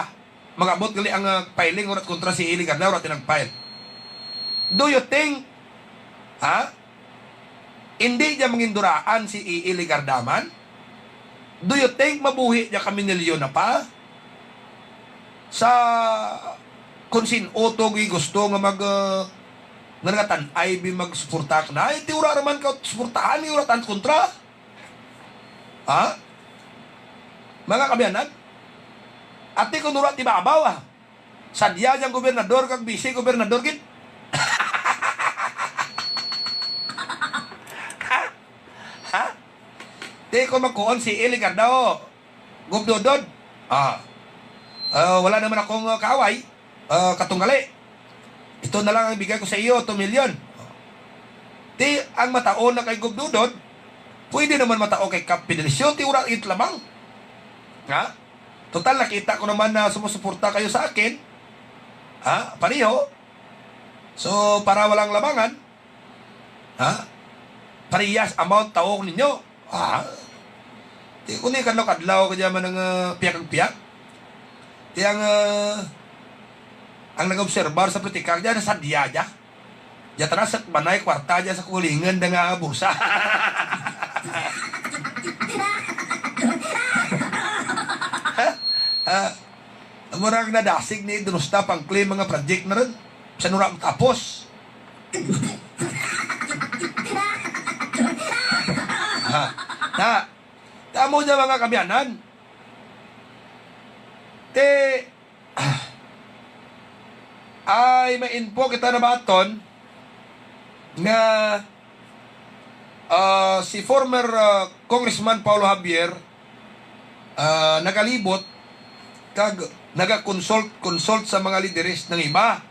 Mag-abot gali ang, ah, filing, wara ti kontra si A A Legarda, wara ti nag-file. Do you think, ha? Indi dya manginduraan si A A Legarda man? Do you think mabuhi dya kami ni Leon Apa? Sa kon sin-o to gigusto nga mag, ah, nga nagatan-ay bi magsuporta kana, ti wara ra man kasuportahan, wara tana kontra. Ha? Mga kaabyanan? Ati kon wara ti babaw, ah. Sadya dyang gobernador kag bise gobernador gid. Ha? Ha? Ti kon magkuon si A A Legarda, o, Gob Dodod. Ah. Ah, wala na man akong, ah, kaaway. Ah, katunggali. Ito na lang ang ibigay ko sa iyo, two million. Ti ang matao na kay Gob Dodod, pwede na man matao kay Kap Fedelicio, ti wara it labang. Ha? Total, nakita ko naman na sumusuporta kayo sa akin. Ha? Pareho. So, para walang labangan, ha? Parehas amount tao ko ninyo. Ha? Ti kon kadlaw-kadlaw kadya man ang, ah, piyak kag piyak. Ti ang, ah, ang nag-obserbar sa politika dya, nasadya dya. Dya tana sa manay kwarta dya sa kaugalingun da nga bulsa. Ha? Ah, murag nadasig ni Denosta pang-claim mga project na run. Bisan wara matapos. Ha? Na, amo dya mga kaabyanan. Ti, ay, may info kita nabaton nga, ah, si former, ah, Congressman Paolo Javier, ah, nagalibot kag naga-consult, consult sa mga lideres nga iba.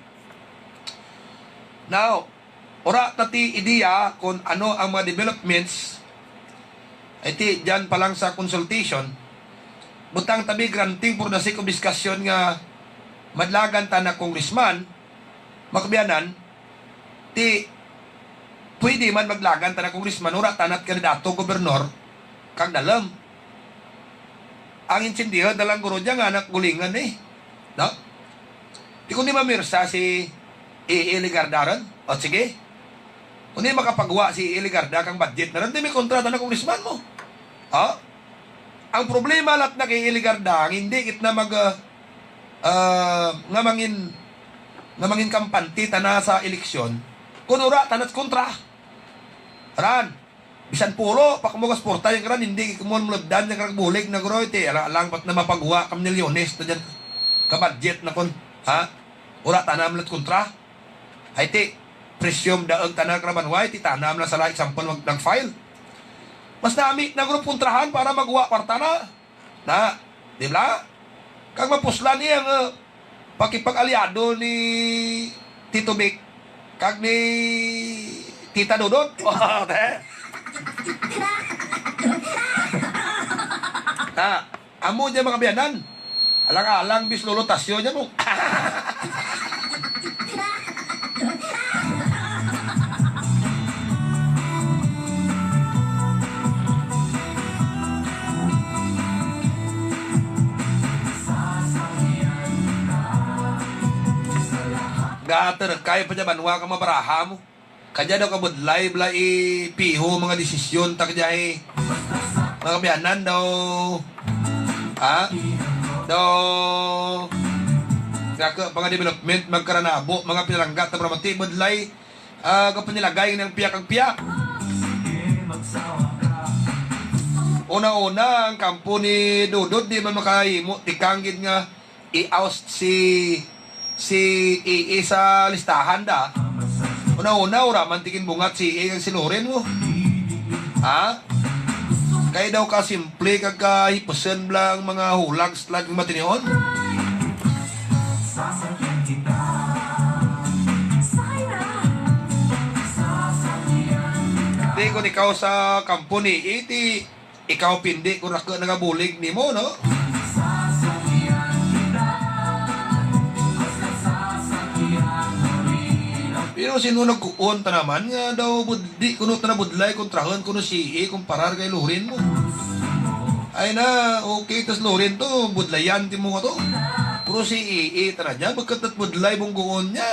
Now, wara ta ti ideya kon ano ang mga developments, ay ti dyan pa lang sa consultation, butang tabi granting for the sake of discussion nga madlagan tana congressman, mga kaabyanan, ti pwede man madlagan tana congressman, wara tana kandidato gobernor kag dalem. Ang intindihun na lang guro dya nga anak gulingun, eh. No? Ti kon di mamirsa si AA Legarda run, o sige. Kon di makapagwa si AA Legarda kang budget na run, ti may kontra tana congressman mo. Ha? Ang problema lat na kay AA Legarda, ang indi gid na mag, ah, ah, nga mangin, nga mangin kampante tana sa eleksyon, kon wara tana kontra. Ran. Bisan pulo pa kamo gasuporta dyan karan, indi kamo malugdan dyan karan bulig na guro, ti alang-alang pa tana mapagwa ka milyones na dyan ka budget na kon, ha? Wara tana man lat kontra. Ay ti, presume daug tana karabanwa, ti tana man lang sala example mag-, nag-file. Mas nami na guro kontrahan para magwa kwarta na. Na, di bala? Kag mapuslan iya nga, eh, pakipag-alyado ni Tito Vic kag ni Tita Dodot. O, te. Na, amo dya mga kaabyanan. Alang-alang bis Lolo Tasyo dya mo. Gater kay pa dya banwa ka mabaraha mo. Kadya daw kabudlay bala i-piho mga desisyon ta kadya, eh. Mga kaabyanan daw. Ha? Daw. Kaya ka, mga development, magkaranabo, mga pinalangga ta para mati, budlay, ah, kapanilagay ng piyak ang piyak. Una-una, ang kampo ni Dodot, di man makahimo, tikang gid nga i-oust si, si AA sa listahan da. Una-una, wara man ti ginbungat si AA kag si Loren mo. Ha? Kay daw kasimple kag kahipusun bala ang mga hulag sa tulad nga matinion. Ti kon ikaw sa kampo ni AA, ti ikaw pindi kon raku nagabulig nimo, no? Pero sin-o nagkuon tana man nga daw bud-, di kuno tana budlay kontrahun kuno si AA kumparar kay Loren mo. Ay na, okay, tas Loren to, budlayan timo kato. Pero si AA tana dya, bukut tat budlay bungguon dya.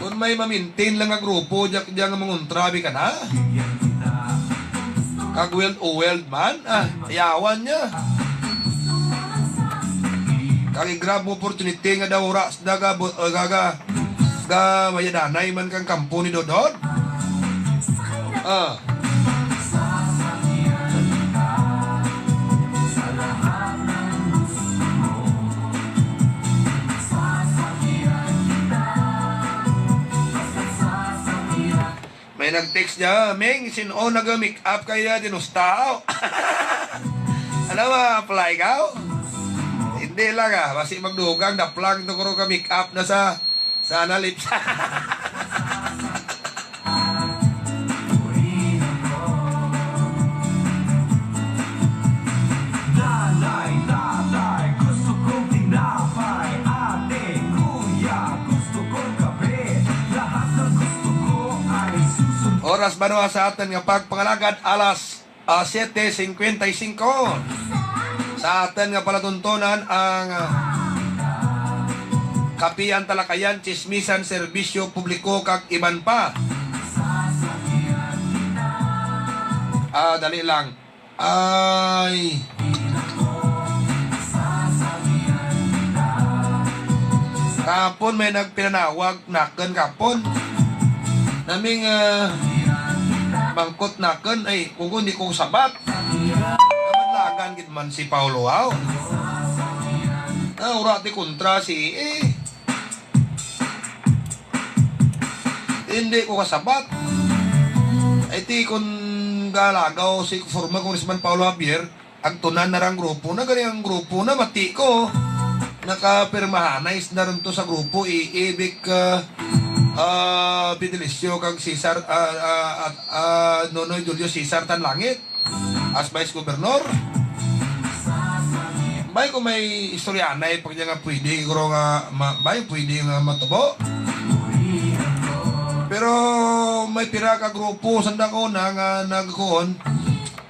Kon may ma-maintain lang nga grupo, dya, dya nga mangontra bi kana. Kag weld o weld man, ah, yawan dya. Kag i-grab mo opportunity nga daw wara sanda ga, bu-, ah, ga, ga, ga, mayadanay man kang kampo ni Dodot. Ah. May nag-text dya, "Ming, sin-o naga-make up kay Denosta?" Ano, ma-apply ka? Hindi lang, ah. Basi magdugang, daplang to kuro ka-make up na sa Sana lips. Nanay, tatay, gusto kong tinapay. Ate, kuya, gusto kong kape. Lahat ng gusto ko ay susunod. Oras banwa sa atun nga pagpangalagad, alas, ah, siyete singkwenta y singko. Sa atun nga palatuntunan ang, ah, Kapihan, Talakayan, Tsismisan, Serbisyo Publiko kag iban pa. Ah, dali lang. Ay. Kahapon may nagpinanawag nakun kahapon. Naming, ah, mangkot nakun, ay, kuko, indi ko sabat. Madlagan gid man si Paolo, haw. Ah, wara ti kontra si, eh. Indi ko kasabat. Ay ti kon galagaw si former Congressman Paolo Javier, agtunan na ra ang grupo na, gani ang grupo na, mati ko. Nakapirmahanay sanda run to sa grupo, i, i Vic, ah, ah, Fedelicio kag Cesar, ah, ah, ah, ah, Nonoy Julio Cesar Tanlangit. As Vice Governor. Bay kon may istoryahanay pa kadya nga pwede siguro nga ma-, bay pwede nga matubo. Pero may pira ka grupo sanda kauna nga nagkuon,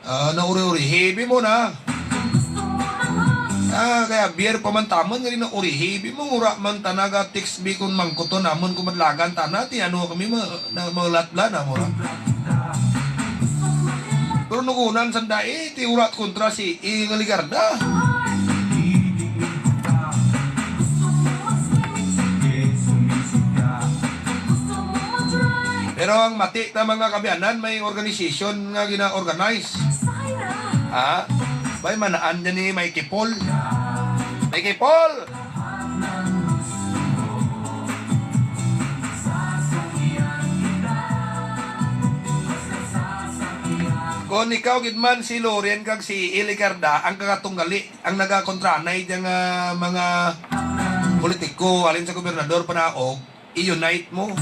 ah, nauri-urihi bi mo na. Ah, kay Javier pa man tamun nga indi naurihi bi mo, wara man tana ga-text bi kon mangkuton namun kon madlagan tana, ti ano kami ma-, na, malatla na mo ra. Pero nugunan sanda, eh, ti wara ti kontra si AA nga Legarda. Pero ang mati ta mga kaabyanan, may organisasyon nga gina-organize. Ha? Bay, man-an dyan ni Mikey Paul. Mikey Paul! Kon ikaw gid man si Loren kag si AA Legarda ang kakatunggali, ang nagakontranay dyang, ah, mga politiko, halin sa gobernador, panaog, i-unite mo.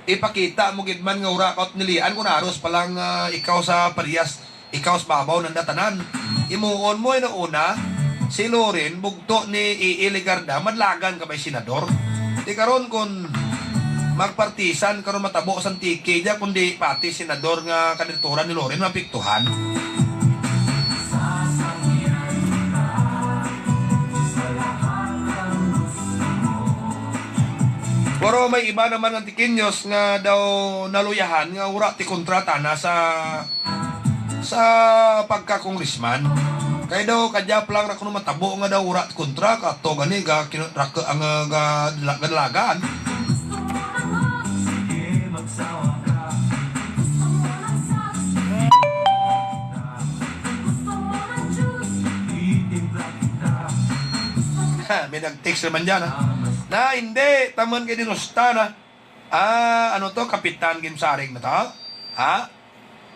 Ipakita mo gid man nga wara kaw tinilian kon aros pa lang, ah, ikaw sa parehas, ikaw sa babaw nanda tanan. Himuon mo, ina una, si Loren, bugto ni AA Legarda, madlagan ka bay senador. Ti karon kon magpartisan karon matabo sa Antique dya, kundi pati senador nga kandidatura ni Loren maapektuhan. Pero may iba naman nga Antiqueños nga daw naluyahan nga wara ti kontra tana sa, sa pagka-congressman. Kay daw kadya pa lang ra kuno matabo nga daw wara ti kontra, kato gani ga kinu-, rake ang, ah, ga-, gadalagan. Ha, may nag-text naman dyan, ha? Na, hindi, taman kay Denosta na. Ah, ano to, kapitan gin sarig na to? Ha?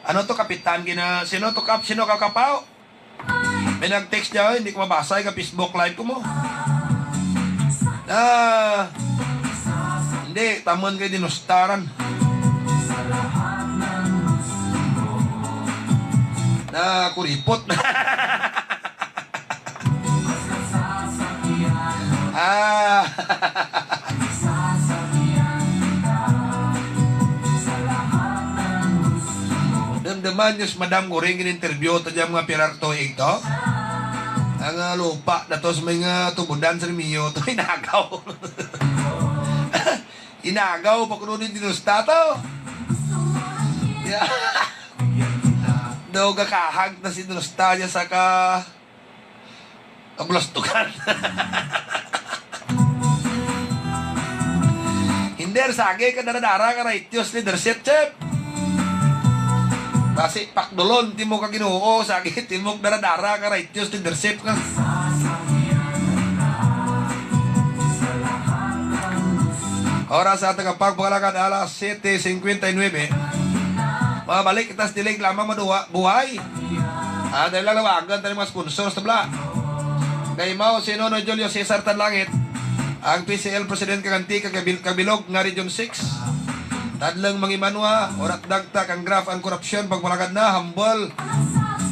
Ano to, kapitan gin, ah, sino to, kap-, sino ka, Kapaw? May nag-text dyan, hindi ko mabasa, yung Facebook live ko mo. Ah, hindi, taman kay Denosta ran. Na, kuripot. Ah. Damdaman nyo si Madam Goring, gin-interview to dyan mga pira ka tuig to. Ang, ah, lupa daw to sa may nga tubudan sa Remio to, inagaw. Inagaw pa kuno ni Denosta to. Ya. Daw gakahag na si Denosta dyan sa ka- Kabulastugan. Hindi, sagi ka dara-dara ka righteous leadership, Chep. Basi pakdulon, timok ka Ginoo, sagi timok dara-dara ka righteous leadership ka. Oras sa atun kapagpangalagad, alas siyete singkwenta y nuwebe. Mabalik kita sa Dilig Lamang Maduwa-, Buhay. Ah, dali lang, lawagan ta rin mga sponsors ta bala. Kay mao si Nonoy Julio Cesar Tanlangit, ang P C L President kag Antique kag kabil-, kabilog nga Region six. Tadlong mangimanwa, wara ti dagta kang graft ang korupsyon, pagpalagad na, humble.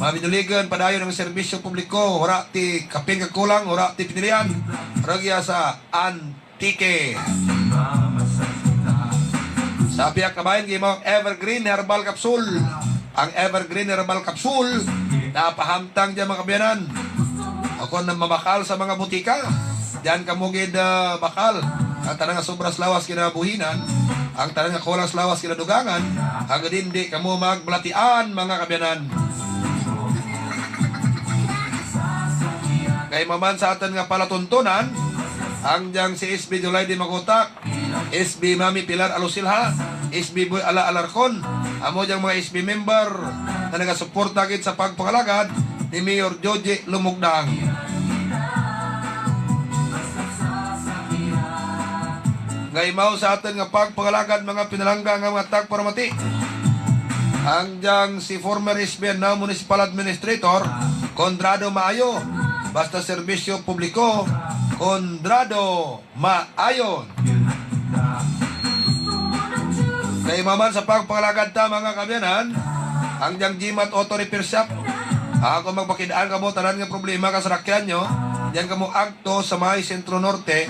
Mga binuligan, padayon ang serbisyo publiko, wara ti kapin kag kulang, wara ti pinilian. Rugya sa an- Tike. Sa pihak kabahin, giimaw ang Evergreen Herbal Capsule. Ang Evergreen Herbal Capsule, napahamtang dyan, mga kaabyanan. Kon mabakal sa mga butika, dyan kamo gid, ah, bakal. Ang tanan nga sobra sa lawas ginabuhinan, ang tanan nga kulang sa lawas ginadugangan, agud indi kamo magbalatian, mga kaabyanan. Kay maman sa atun nga palatuntunan, ang dyang si S B July Di Magutak, S B Mami Pilar Alusilha, S B Boy Ala Alarcon, amo dyang mga S B member nga nagasuporta gid sa pagpangalagad ni Mayor Joji Lumugdang. Kay maman sa atun nga pagpangalagad, mga pinalangga nga mga tagparamati, ang dyang si former S B Annao Municipal Administrator, Conrado Maayo, basta serbisyo publiko, Conrado Maayo. Kay maman sa pagpangalagad ta, mga kaabyanan, ang dyang Jimat Auto Repair Shop. Ako magpakidaan kamo tanan nga problema ka sarakyan nyo. Dyan kamo agto sa may Centro Norte,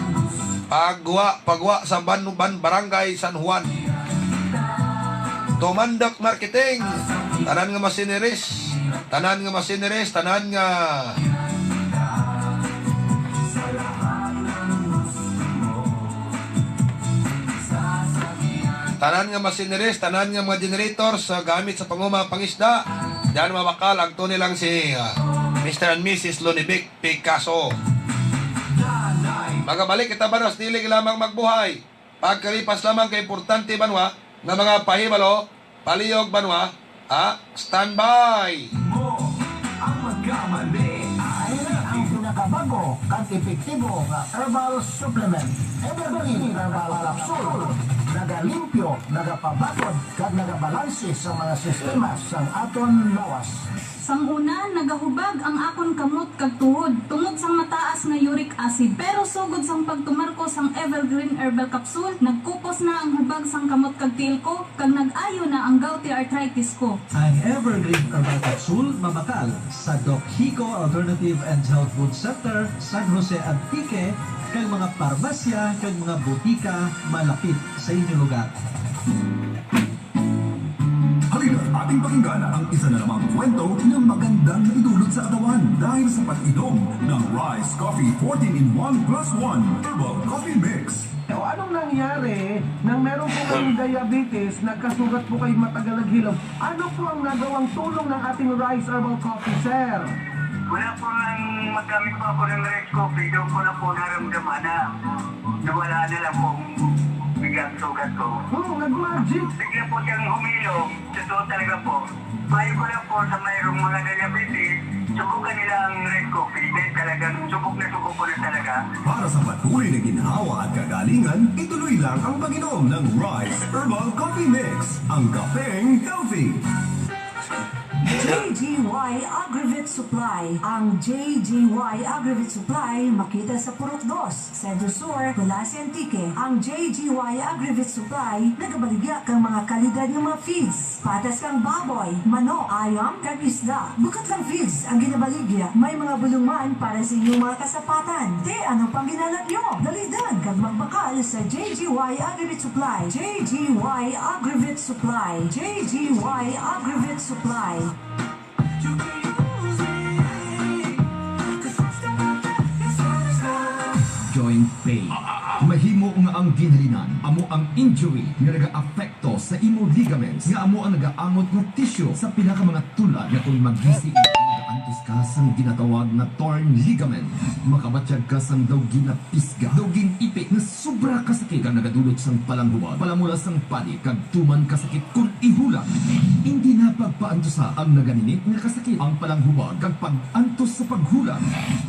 pagwa, pagwa sa ban, ban, Barangay San Juan. Tumandok Marketing, tanan nga machineries, tanan nga machineries, tanan nga Tanan nga machineries, tanan nga mga generators, ah, gamit sa panguma pangisda. Dyan mabakal, agto ni lang si, ah, Mister and Missus Lunibic Picasso. Magabalik kita banwa sa dili lamang magbuhay. Pagkalipas lamang ka importante banwa nga mga pahibalo, palihog banwa, ha? Standby! Mo, ang pagkamali ay ang pinakabago kag epektibo nga herbal supplement, Evergreen Herbal Capsule. Nagalimpyo, nagapabatod, kag nagabalanse sa mga sistema sang aton lawas. Sang una, nagahubag ang akon kamot kag tuhod tungod sang mataas nga uric acid. Pero sugod sang pagtumar ko sang Evergreen Herbal Capsule, nagkupos na ang hubag sang kamot kag tiil ko, kag nag-ayo na ang gouty arthritis ko. Ang Evergreen Herbal Capsule mabakal sa Doc Hico Alternative and Health Food Center, San Jose, Antique, kag mga parmasya kag mga butika malapit sa inyo lugar. Halina't ating pakinggan ang isa na namang kwento na magandang naidulot sa katawan dahil sa pag-inom ng Rice Coffee fourteen in one plus one Herbal Coffee Mix. O, anong nangyari nang meron po kayong diabetes, nagkasugat po kayo, matagal naghilom? Ano po ang nagawang tulong ng ating Rice Herbal Coffee, sir? Wala po nang magamit po ako ng Rice Coffee, doon ko na po naramdaman na nawala na lang po ang biglang sugat ko. Oo, nag-magic. Bigla po siyang humilom. Totoo talaga po. Payo ko lang po sa mayroong mga diabetes, subukan nila ang Rice Coffee dahil talagang subok na subok ko na talaga. Para sa patuloy na ginhawa at kagalingan, ituloy lang ang pag-inom ng Rice Herbal Coffee Mix, ang kapeng healthy. J G Y Agrivet Supply. Ang J G Y Agrivet Supply makita sa Purok Dos, Centro Sur, Culasi, Antique. Ang J G Y Agrivet Supply nagabaligya kang mga kalidad nga mga feeds, patas kang baboy, manok, ayam, kag isda. Bukut lang feeds ang ginabaligya, may mga bulong man para sa inyong mga kasapatan. Ti ano pang ginhawa nyo? Dali dun kag magbakal sa J G Y Agrivet Supply. J G Y Agrivet Supply. J G Y Agrivet Supply. Joint pain. Mahimo nga ang ginhalinan amo ang injury nga nagaapekto sa imo ligaments, nga amo ang nagaangot nga tissue sa pila ka mga tulad, nga kon magisi, magaantos ka sang ginatawag nga torn ligament. Makabatyag ka sang daw ginapisga, daw gin-ipi nga sobra kasakit, kag nagadulot sang palanghubag, palamula sang panit, kag tuman kasakit kon ihulat. Indi na pagpaantusa ang naganinit nga kasakit, ang palanghubag, kag pag-antos sa paghulat.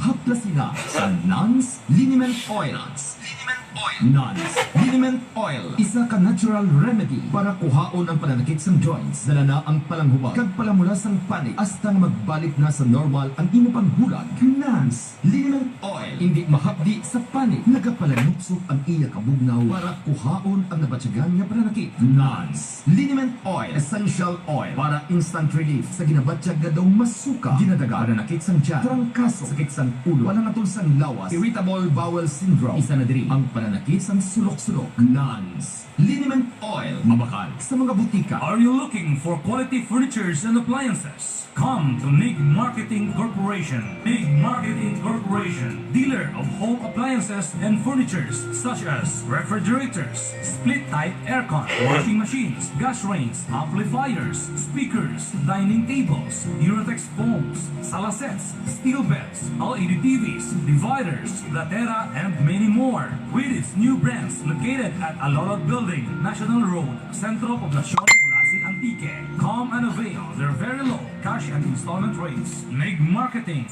Haplasi na sa Nans Liniment Oil. Nans Liniment Oil. Nans Liniment Oil. Isa ka natural remedy para kuhaon ang pananakit sang joints. Dala na ang palanghubag kag palamula sang panit, hasta nga magbalik na sa normal ang imo panghulat. Nans Liniment Oil. Indi mahapdi sa panit. Nagapalanupsop ang iya kabugnaw para kuhaon ang nabatyagan nga pananakit. Nans Liniment Oil, essential oil para instant relief sa ginabatyag nga daw masuka, ginadaga, pananakit sang tiyan, trangkaso, sakit sang ulo, palangaton sang lawas, irritable bowel syndrome. Isa na diri ang pananakit sang sulok-sulok. Nans Liniment Oil. Mabakal sa mga butika. Are you looking for quality furnitures and appliances? Come to Nig Marketing Corporation. Nig Marketing Corporation, dealer of home appliances and furnitures such as refrigerators, split-type aircon, washing machines, gas range, amplifiers, speakers, dining tables, Eurotex foams, sala sets, steel beds, L E D T Vs, dividers, platera, and many more. With its new branch located at Alolot Building, National Road, Centro Poblacion, Culasi, Antique. Come and avail their very low cash and installment rates. Nig Marketing.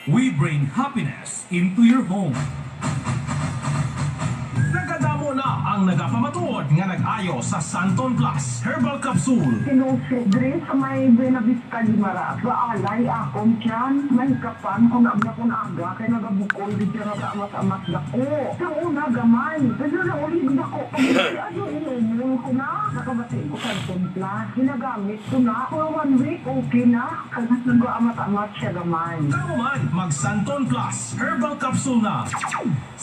We bring happiness into your home. Nagadamo na ang nagapamatuod nga nag-ayo sa Santon Plus Herbal Capsule. Sinusok diri sa may Buenavista Guimaras. Gaalay akon tiyan, mahikapan ko na ang akon aga kay nagabukol gid siya nga kaamat-amat dako. Sa una gamay, pero nauli dako. Pag ano, inumon ko na. Nakabati ko Santon Plus. Ginagamit ko na. For one week, okay na. Kay mas nagaamat-amat siya gamay. Kamo man, mag Santon Plus Herbal Capsule na.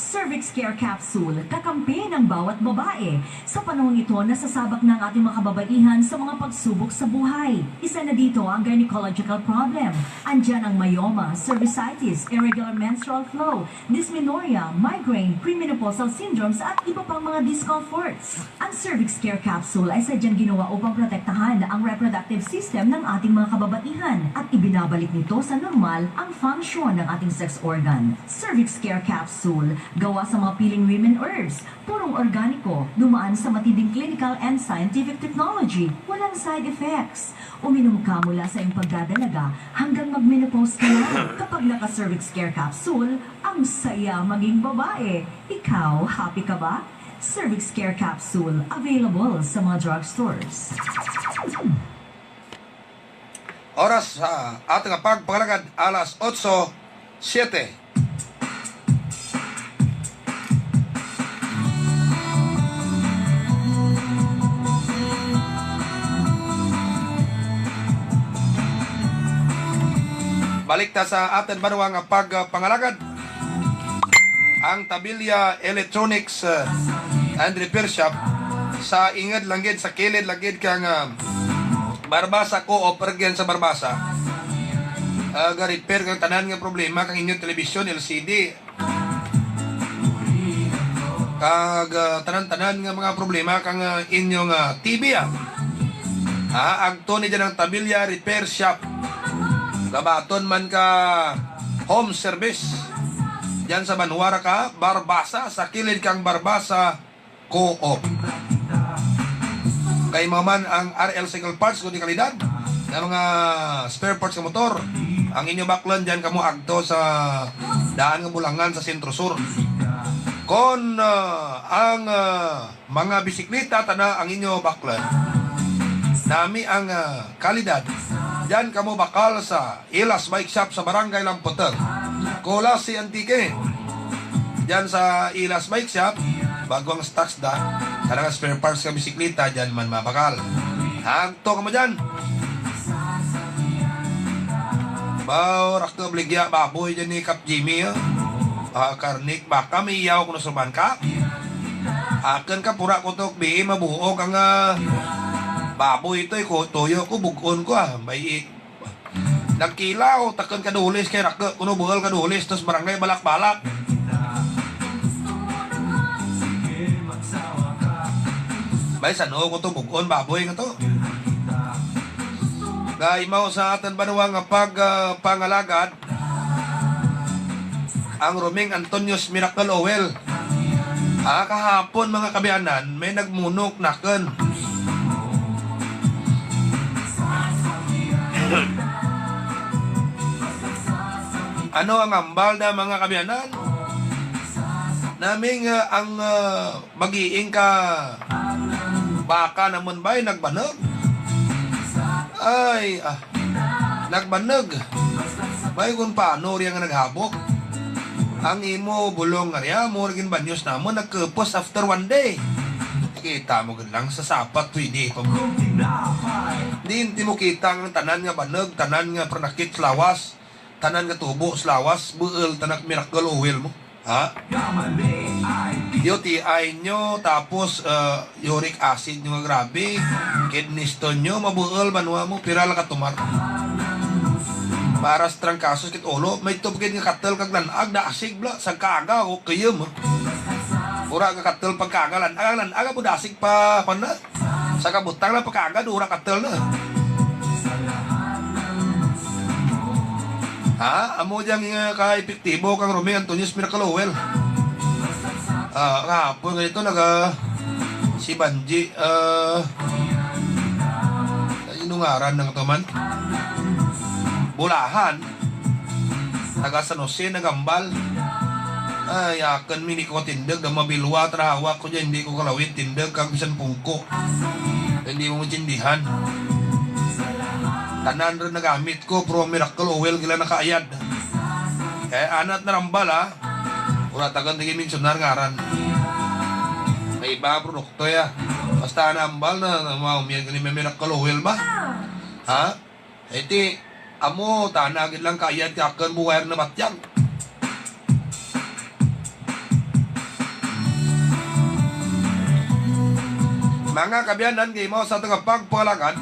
Cervix Care Capsule, kakampi ng bawat babae. Sa panahong ito, nasasabak na ang ating mga kababaihan sa mga pagsubok sa buhay. Isa na dito ang gynecological problem. Andyan ang myoma, cervicitis, irregular menstrual flow, dysmenorrhea, migraine, premenopausal syndromes at iba pang mga discomforts. Ang Cervix Care Capsule ay sadyang ginawa upang protektahan ang reproductive system ng ating mga kababaihan at ibinabalik nito sa normal ang function ng ating sex organ. Cervix Care Capsule, gawa sa mga piling women herbs, purong organiko, dumaan sa matinding clinical and scientific technology, walang side effects. Uminom ka mula sa iyong pagdadalaga hanggang mag-menopause ka na. Kapag naka-Cervix Care Capsule, ang saya maging babae. Ikaw, happy ka ba? Cervix Care Capsule, available sa mga drugstores. Oras sa atun nga pagpangalagad, alas otso, siyete. Balik ta sa atun banwa nga pagpangalagad. Ang Tabilia Electronics, eh, and Repair Shop sa ingud lang gid, sa kilid lang gid kang, ah, Barbaza Co-op, rugyan sa Barbaza. Ah, ga-repair kang tanan nga problema kang inyo telebisyon, L C D. Kag, ah, tanan-tanan nga mga problema kang, ah, inyo nga, ah, T V, ah. Ah, agto ni dyan ang Tabilia Repair Shop. Gabaton man ka home service. Dyan sa banwa ra ka Barbaza, sa kilid kang Barbaza Co-op. Kay mao man ang R L Cycle Parts, guni kalidad nga mga spare parts nga motor. Ang inyo baklun, dyan kamo agto sa daan nga bulangan sa Centro Sur. Kon, ah, ang, ah, mga bisikleta tana ang inyo baklun. Nami ang, ah, kalidad. Dyan kamo bakal sa Ilas Bike Shop sa Barangay Lamputug, Culasi, Antique. Dyan sa Ilas Bike Shop, bag-o ang stocks da. Kana nga spare parts ka bisikleta, dyan man mabakal. Agto kamo dyan. Baw, raku baligya baboy dyan ni Kap Jimmy, eh. Ah, karne kang baka, maiyaw kuno sa ruman ka. Akun ka pura ko to, B M mabuo kang, ah, baboy to, eh, ko tuyo ko, bug-on ko, ah. Bay, eh, nagkilaw, takun kadulis kay raku kuno buul kadulis, tas barangay Balakbalak. Bay, san-o ko to, bug-on baboy nga to. Gaimaw sa atun banwa nga pag, ah, pangalagad, ang Roming Antonio's Miracle Oil. Ah, kahapon, mga kaabyanan, may nagmuno kanakun. Ano ang hambal na, mga kaabyanan? Nami nga, ah, ang, ah, bagiing ka baka namun bay nagbanug. Ay, ah, nagbanug. Bay, kon paano riya nga naghabok. Ang imo bulong nga riya, amo ra gin banyos namun, nagkupos after one day. Kita mo gid lang sa sapat, pwede pa mo. Diin ti mo kita nga tanan nga banug, tanan nga panakit sa lawas, tanan nga tubo sa lawas, buul tana ka Miracle Oil mo. Ha? U T I nyo, tapos, eh, uric acid nyo nga grabe, kidney stone nyo, mabuul banwa mo, pira lang katumar. Para sa trangkaso, sakit ulo, may tubkid nga katel kag lanag, dasig bala, sa kaaga, o kayem. Wara nga katel pagkaaga, lanag, lanag, amo dasig pa, kuwan na. Sa kabutang lang pagkaaga, wara katel na. Ha? Amo dyang, eh, ka-epektibo kang Roming Antonio's Miracle Oil. Ah, kahapon ganito, naga, si Banji, eh, ano ngaran nang to man? Bulahan. Taga San Jose, nagambal. Ay, akun mi, indi ko katindug, damo bilwa trabaho ko dyan, indi ko kalawid tindug kag bisan pungko. Indi mo maintindihan. Tanan run nagamit ko, pero Miracle Oil gid lang nakaayad. Eh, ana ti narambal, ha. Wara ta gun ti ginmensionar ngaran. May iba produkto ya. Basta narambal na, na, mao, mi-, mi-, Miracle Oil ba? Ha? Eh, ti, amo, tana gid lang kaayad kang akun buhay run nabatyag. Mga kaabyanan, gaimaw sa atun nga pagpangalagad,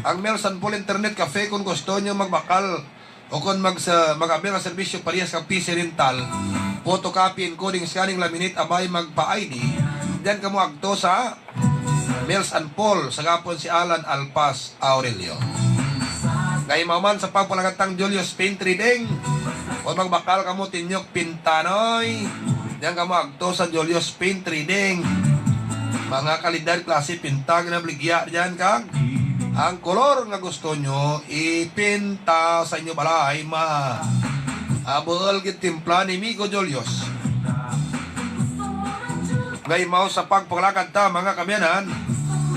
ang Mel San Paul Internet Cafe, kon gusto nyo magbakal ukon mag-, sa, mag-avail kang serbisyo parehas kang P C rental, photocopy, encoding, scanning, laminate, abay magpa-I D, dyan kamo agto sa Mel San Paul, sa gihapon si Alan Alpas Aurelio. Gaimaw man sa pagpangalagad tang Julio's Paint Trading. Kon magbakal kamo tinyok pinta, noy, dyan kamo agto sa Julio's Paint Trading. Mga kalidad, klase pinta, ginabaligya dyan kag ang kolor nga gusto nyo ipinta sa inyo balay, ma-, abuul gid timpla ni Migo Julio's. Gaimaw sa pagpangalagad ta, mga kaabyanan,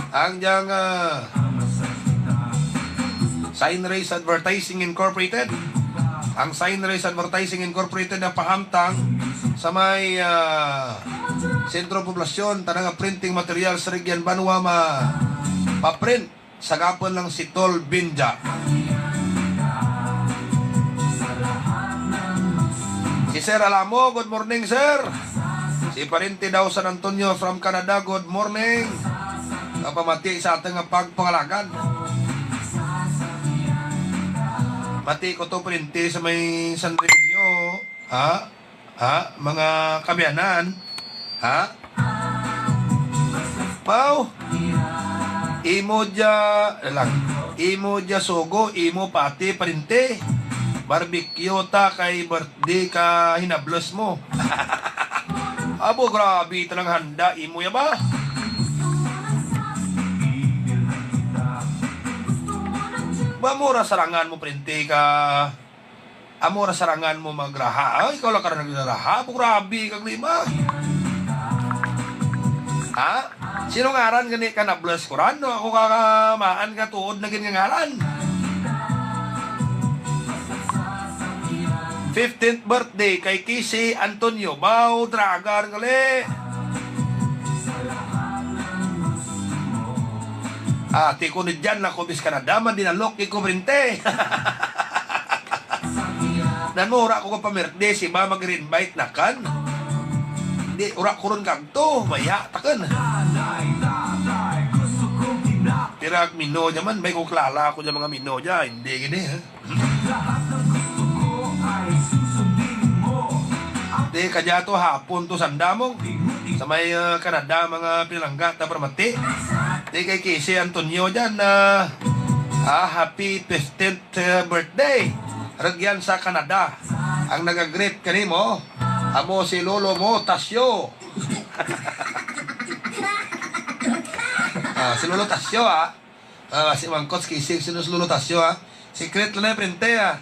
ang dyang, ah, Sign Race Advertising Incorporated. Ang Sign Race Advertising Incorporated napahamtang sa may, ah, Sentro Poblasyon, tanan nga printing materials, rugyan banwa mapaprint. Sa gihapon lang si Tol Binja. Si Sir Alamo, good morning, sir. Si Parente daw San Antonio from Canada, good morning. Kapamati sa atun nga pagpangalagad. Mati ko to, Parente, sa may San Remigio. Ha? Ha? Mga kaabyanan? Ha? Pao? Imo dya, lang. Imo dya sugo, imo pati, Parente. Barbecue ta kay birthday ka hinables mo. Abo, grabe tanan nga handa, imo ya ba? Ba, amo ra sarangan mo, Parente, ka Amo ra sarangan mo magraha. Ay, ikaw lang kara nagraha. Abo, grabe kag lima. Ha? Sin-o ngaran gani ka nables ko ran? No, ako kakamaan ka tuod na gid nga ngaran. Fifteenth birthday kay Casey Antonio. Baw, dragar gali. Ah, ti ko ni dyan ako bis Canada, mandinalok, iko, Parente. Nan mo, wara ko kapamirde, si ba mag-invite na kan? Indi, wara ko run kagto, maya, takun. Pira ka Mino dya man, bay ko kilala ko dya mga Mino dya, indi gid, ha? Ti kadya to hapon to sanda mo. Sa may, ah, Canada, mga pinalangga ta, pamati. Ti kay Casey Antonio dyan, ah, ah, happy fifteenth eh, birthday. Rugyan sa Canada. Ang naga-greet kanimo, amo si lolo mo, Tasyo. Ah, si Lolo Tasyo, ah. Ah, si Mangkot, si Casey, si Lolo Tasyo, ah. Secret lang na, Parente, ah.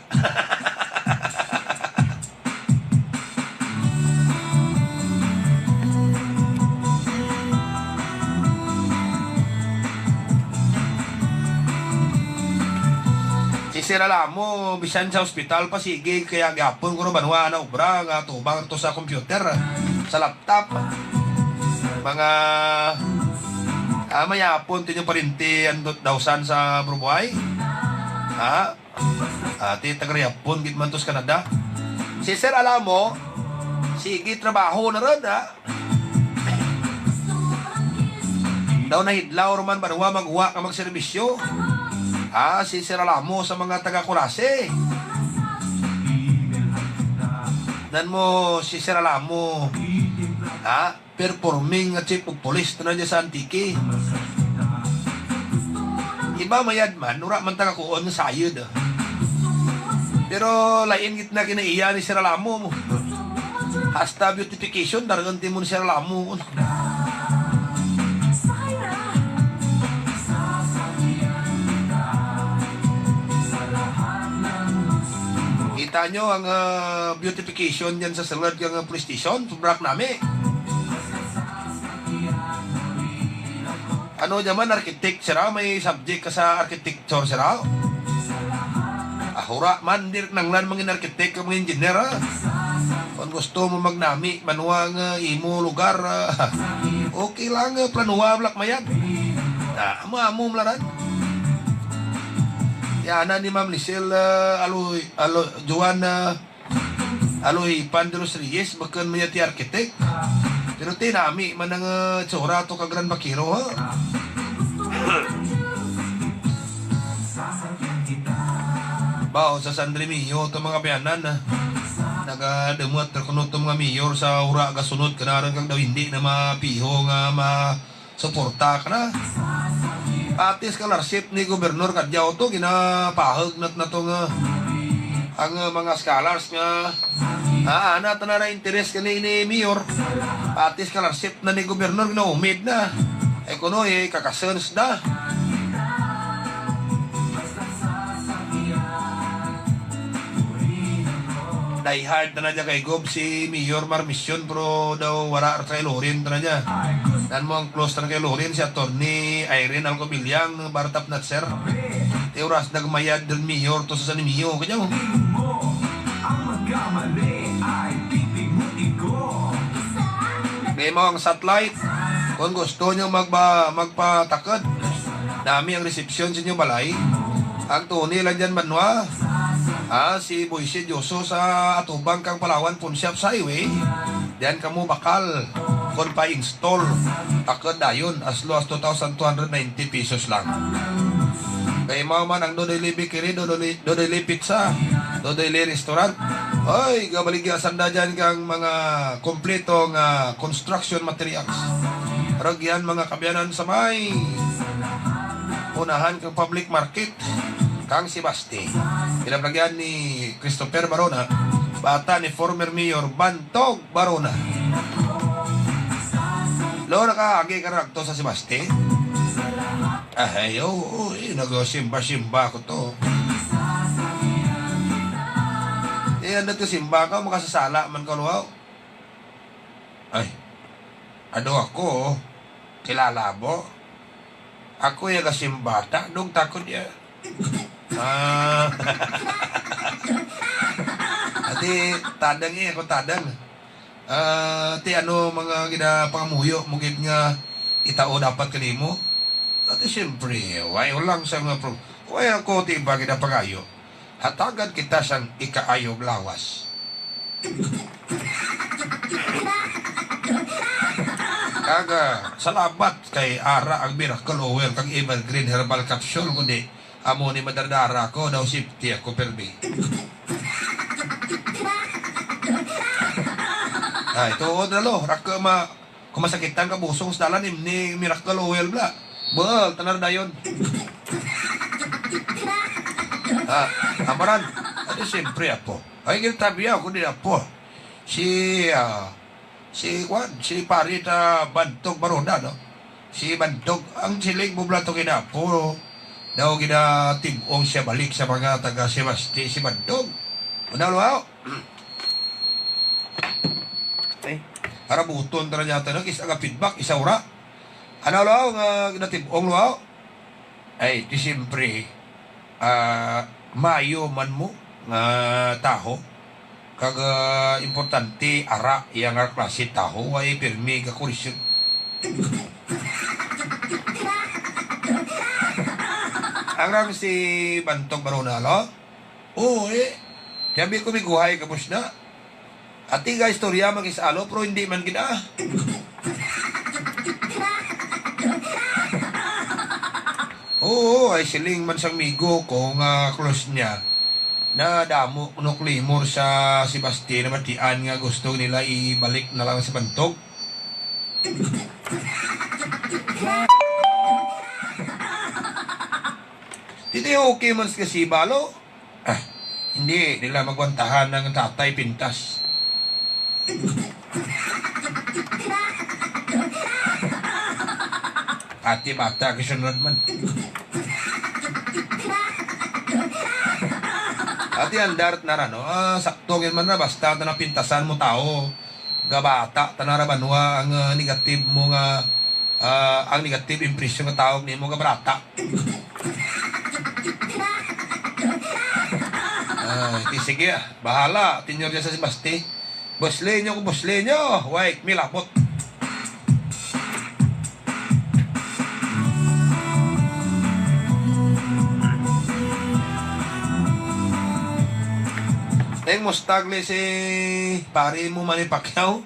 Si Sir Alamo, bisan sa ospital pa, sige, kaya gihapon ko ro banwa na obra, nga tubang to sa computer, sa laptop. Mga, ah, mayapon ti inyo parente, andut dawsan sa Burubuhay. Ha? Ah, ti taga-Yapon gid man to sa Canada. Si Sir Alamo, Sige, trabaho na run, ha? Daw nahidlaw ra man banwa maggwa kang magserbisyo. Ha, si Sir Alamo sa mga taga Culasi. Nan mo si Sir Alamo. Ha? Performing nga chief of police tana dya sa Antique. Iba mayad man, wara man ta kakuon nga sayod, ah. Pero lain gid na kinaiya ni Sir Alamo mo. Hasta beautification, dar-un ti mo ni Sir Alamo. Kita nyo ang, ah, beautification dyan sa sulud kang, ah, police station, sobra kanami. Ano dyan man, architect sira, may subject ka sa architecture sira. Ah, wara man, indi ra kinanglan mangin architect kag mangin engineer, ah. Kon gusto mo magnami banwa nga imo lugar, ah, okay lang, ah, planuha bala ka mayad. Ah, amo-amo man la ran. Yana ni Ma'am Lisel, ah, Alo-, Alo-, Joan, ah, Alohipan de los Reyes, bukun man dya ti architect. Pero ti nami man ang, ah, itsura to kang Gran Vaquero, ha? Baw, sa San Remigio to mga kaabyanan, ah. Nagadumot ra kuno to mga mayor sa wara gasunod kana run kag daw indi na mapiho nga ma-, suporta kana. Pati scholarship ni Gobernor Cadiao to, ginapahug na tana to nga, ah, ang, ah, mga scholars nga, ah, ana tana ra interes kani ni Mayor. Pati scholarship na ni Gobernor, ginaumid na. Ay kuno, eh, kakasens da. Die hard tana dya kay Gob si Mayor Marmission, pero daw wara ra kay Loren tana dya. Nan mo ang close tana kay Loren si Attorney Irene Alcobillang, Bartap Natser. Ti oras nagmayad run Mayor to sa San Remigio, kadya mo. Kay mo ang satellite, kon gusto nyo magba-, magpatakud. Nami ang resepsyon sa inyo balay. Ang tuni lang dyan banwa. Ah, si Boyce Dioso sa atubang kang Palawan Pawnshop sa highway. Dyan kamo bakal. Kon pa-install. Takud dayon. As low as two thousand two hundred ninety pesos lang. Kay mao man ang Dodoy Bakery, Dodoy, Dodoy Pizza, Dodoy Restaurant. Oy, gabaligya sanda dyan kang mga kompleto nga construction materials. Rugyan mga kaabyanan sa may unahan kang public market, kang Sebaste. Ginabaligya ni Christopher Barona, bata ni former Mayor Bantog Barona. Lo, nakaagi ka ragto sa Sebaste? Ay, oo, eh, nagasimba-simba ko to. Eh, ano to simba ka, makasasala man ka, luwaw? Ay, ado ako, kilala mo? Ako ya gasimba ta, dong takod ya. Ah. Ati tadang eh, ako tadang. Ah, ti ano mga ginapangamuyo mo gid nga itao dapat kanimo? Ati siyempre, way ulang sa mga pro-, way ako ti iba ginapangayo. Hatagan kita sang ikaayo nga lawas. Kag, ah, salamat kay ara ang Miracle Oil kag Evergreen Herbal Capsule, kundi amo ni madardara ko, daw safety ako pirmi. Ay, tuod na lo, raku ma-, kon masakitan ka busong sa dalan, imni Miracle Oil bala. Bel, tanan dayon. Ah, amaran, adi siyempre, apo. Ay, gintabiya ko di, apo. Si, ah, Si kuan, si pari ta Bantog Barona, no? Si Bantog, ang siling mo bala to kay Apo, daw ginatib-ong siya balik sa mga taga Sebaste si Bantog. Ano, luwaw? Ay. Para buton tara niya tanong, isa nga feedback, isa wara. Ano, luwaw, nga ginatib-ong, luwaw? Ay, ti siyempre, ah, maayo man mo nga taho. Kag, ah, importante, ara iya nga klase taho, way pirmi nga korupsyon. Ang rang si Bantog Barona, lo? Oo, eh. Ti abi ko miguhay, gabos na. Ati gaistorya man kis alo, pero indi man gid, ah. Oo, hay siling man sang migo ko nga close niya. Nadamo kuno klimor sa si Basti, nabatian nga gusto nila ibalik na lang si Bantog. Ti okay man si Kasiba, lo. Ah, hindi nila magwantahan ang tatay pintas. Ati bata kasunod man. Ati andar tana ra, no? Ah, sakto gid man ra, basta tana pintasan mo tawo. Gabata tana ra banwa ang, ah, negative mo nga, ah, ang negative impression nga tawag nimo gabarata. Ah, ti sige, ah. Bahala, tenure dyan sa si Basti. Buslinyo ko buslinyo, way milabot. Neng mustag li si pari mo Manny Pacquiao.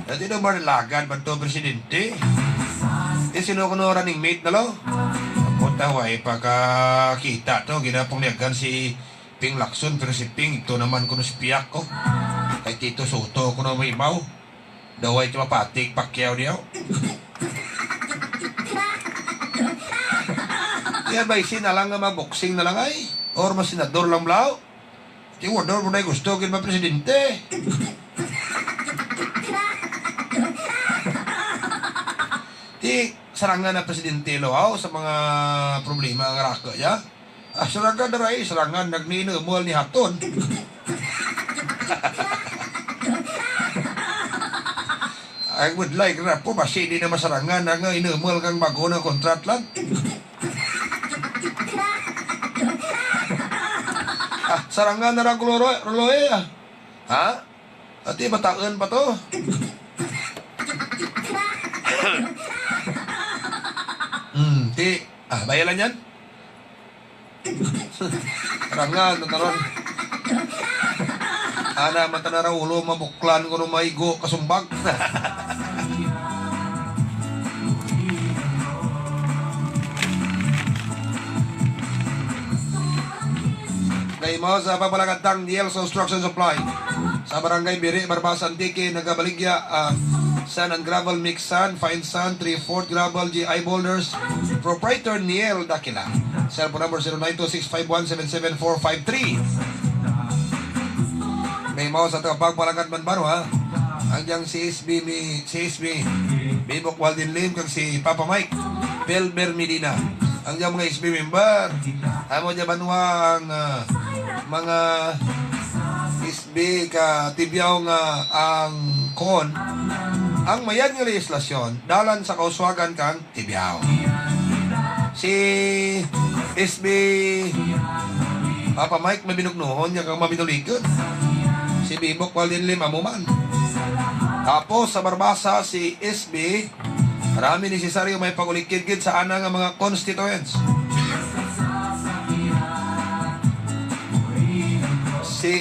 Dati daw maralagan pa to presidente. Ti sino kuno running mate na lo? Ako ta way pakakita to, ginapangliagan si Ping Lacson, pero si Ping, ito naman kuno si Piak ko. Kay Tito Sotto kuno may imaw. Daw ay ti mapatik Pacquiao diyaw. Yan ba isin na lang nga mag-boxing na lang ay? Or masenador lang blaw? Ti wador mo na gusto gid mapresidente. Ti sarangan na presidente lo haw sa mga problema nga raka ya. Ah, sarangan na ra ay, sarangan nagninumal ni Haton. I would like ra po, basi di na masarangan ang inumal kang bago na kontrat lang. Ah, sarangan na ra ko Rolo-, Roloy, ah. Ha? Ati bataun pa to. Hmm, ti, ah, bayalan yan. Rangan, tataron. Ana, mata na ra ulo, mabuklan, kuno maigo, kasumbag. Kay mao sa pagpalangad tang Niel's Construction Supply. Sa Barangay Biri, Barbaza, Antique, nagabaligya, ah, sand and gravel, mix sand, fine sand, three-fourth gravel, G I boulders. Proprietor Niel Dakila. Cellphone number zero nine two six five one seven seven four five three. May mao sa atun pagpalangad man banwa. Ang dyang C S B mi, C S B, Bibok Walden Lim, kag si Papa Mike, Pelber Medina. Ang dyang mga S B member, amo dya banwa ang, ah, mga S B ka Tibiao nga ang kon, ang mayad nga lehislasyon, dalan sa kauswagan kang Tibiao. Si S B Papa Mike, mabinugnuhon dya kang mabinulikon. Si Bibok Walden Lim, amo man. Tapos sa Barbaza, si S B Rami Necesaryo, may pag-ulikid gid sa ana nga mga constituents. Si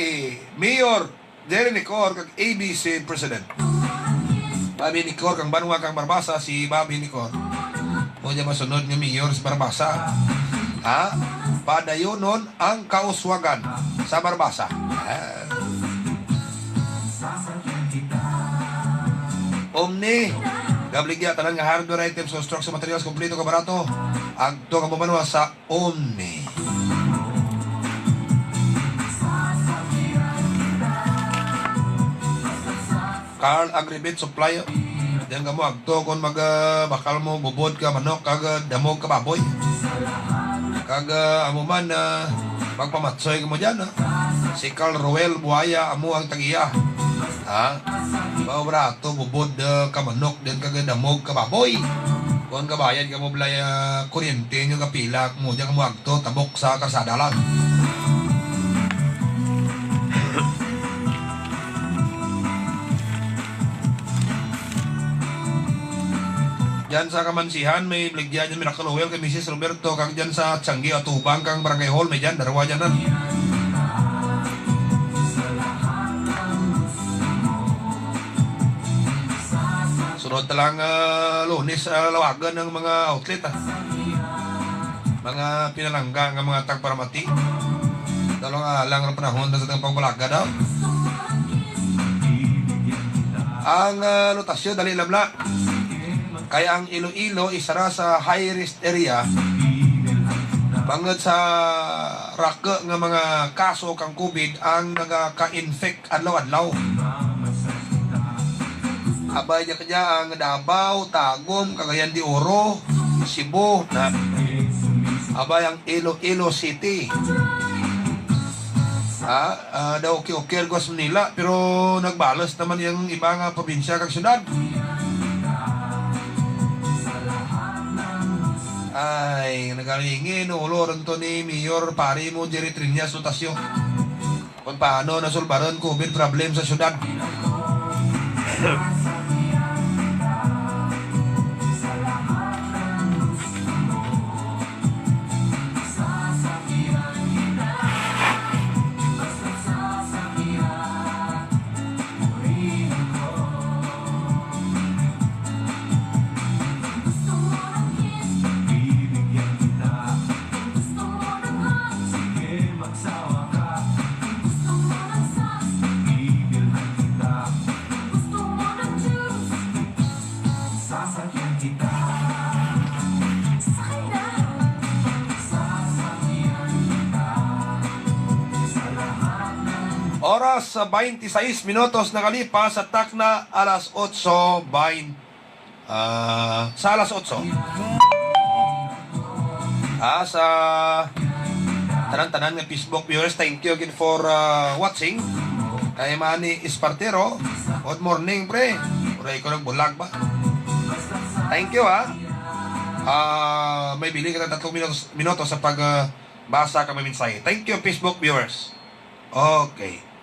Mayor Jerry Necor kag A B C President. Bobby Necor kang banwa kang Barbaza, si Bobby Necor. Amo dya masunod nga mayor sa Barbaza. Ha? Padayunon ang kauswagan sa Barbaza. Ah. Omni, gabaligya tanan nga hardware items, construction materials, kompleto kag barato. Agto kamo banwa sa Omni. Carl Agribit Supply. Dyan kamo agto kon mag, ah, bakal mo bubod ka manok kag, ah, damog ka baboy. Kag, ah, amo man, ah, magpamatsoy kamo dyan, ah. Si Carl Roel Buaya amo ang tag-iya. Ha? Mao barato bubod, ah, ka manok, dyan kag damog ka baboy. Kon gabayad kamo balay, ah, kuryente nyo, kapila kamo dyan kamo agto, tabok sa karsada lang. Dyan sa Kamansihan, may baligya dyan, Miracle Oil kay Misis Roberto, kag dyan sa Tiangge, atubang kang Barangay Hall, may dyan, darwa dyan na. Sunod ta lang, ah, Lunes, ah, lawagan ang mga outlet, ah. Mga pinalangga nga mga tagparamati. Daw lang alang ang panahon sa atun pagbalaga daw. Ang, ah, Lo Tasyo, dali lang bala. Kay ang Iloilo, isara sa high risk area. Bangud sa raku nga mga kaso kang COVID ang nagaka-infect adlaw-adlaw. Abay, dya kadya ang Davao, Tagum, Cagayan de Oro, Cebu, na. Abay, ang Iloilo City. Ha? Ah, daw okay-okay rugya sa Manila, pero nagbalos naman ang iba nga probinsya kag syudad. Ay, nagaringin, ulo run to ni Mayor, pari mo, Jerry Triñas, Lo Tasyo. Kon paano nasulbaran COVID problem sa syudad. Oras sa baynte sais minutos nakalipas sa takna alas otso baynte. Ah, sa alas otso. Ah, sa tanan-tanan nga Facebook viewers, thank you again for, ah, watching. Kay Manny Espartero, good morning, pre. Uray ko nagbulag ba. Thank you, ha. Ah, may bili kita tatlo minutos, minutos sa pag, ah, basa ka mga mensahe. Thank you, Facebook viewers. Okay.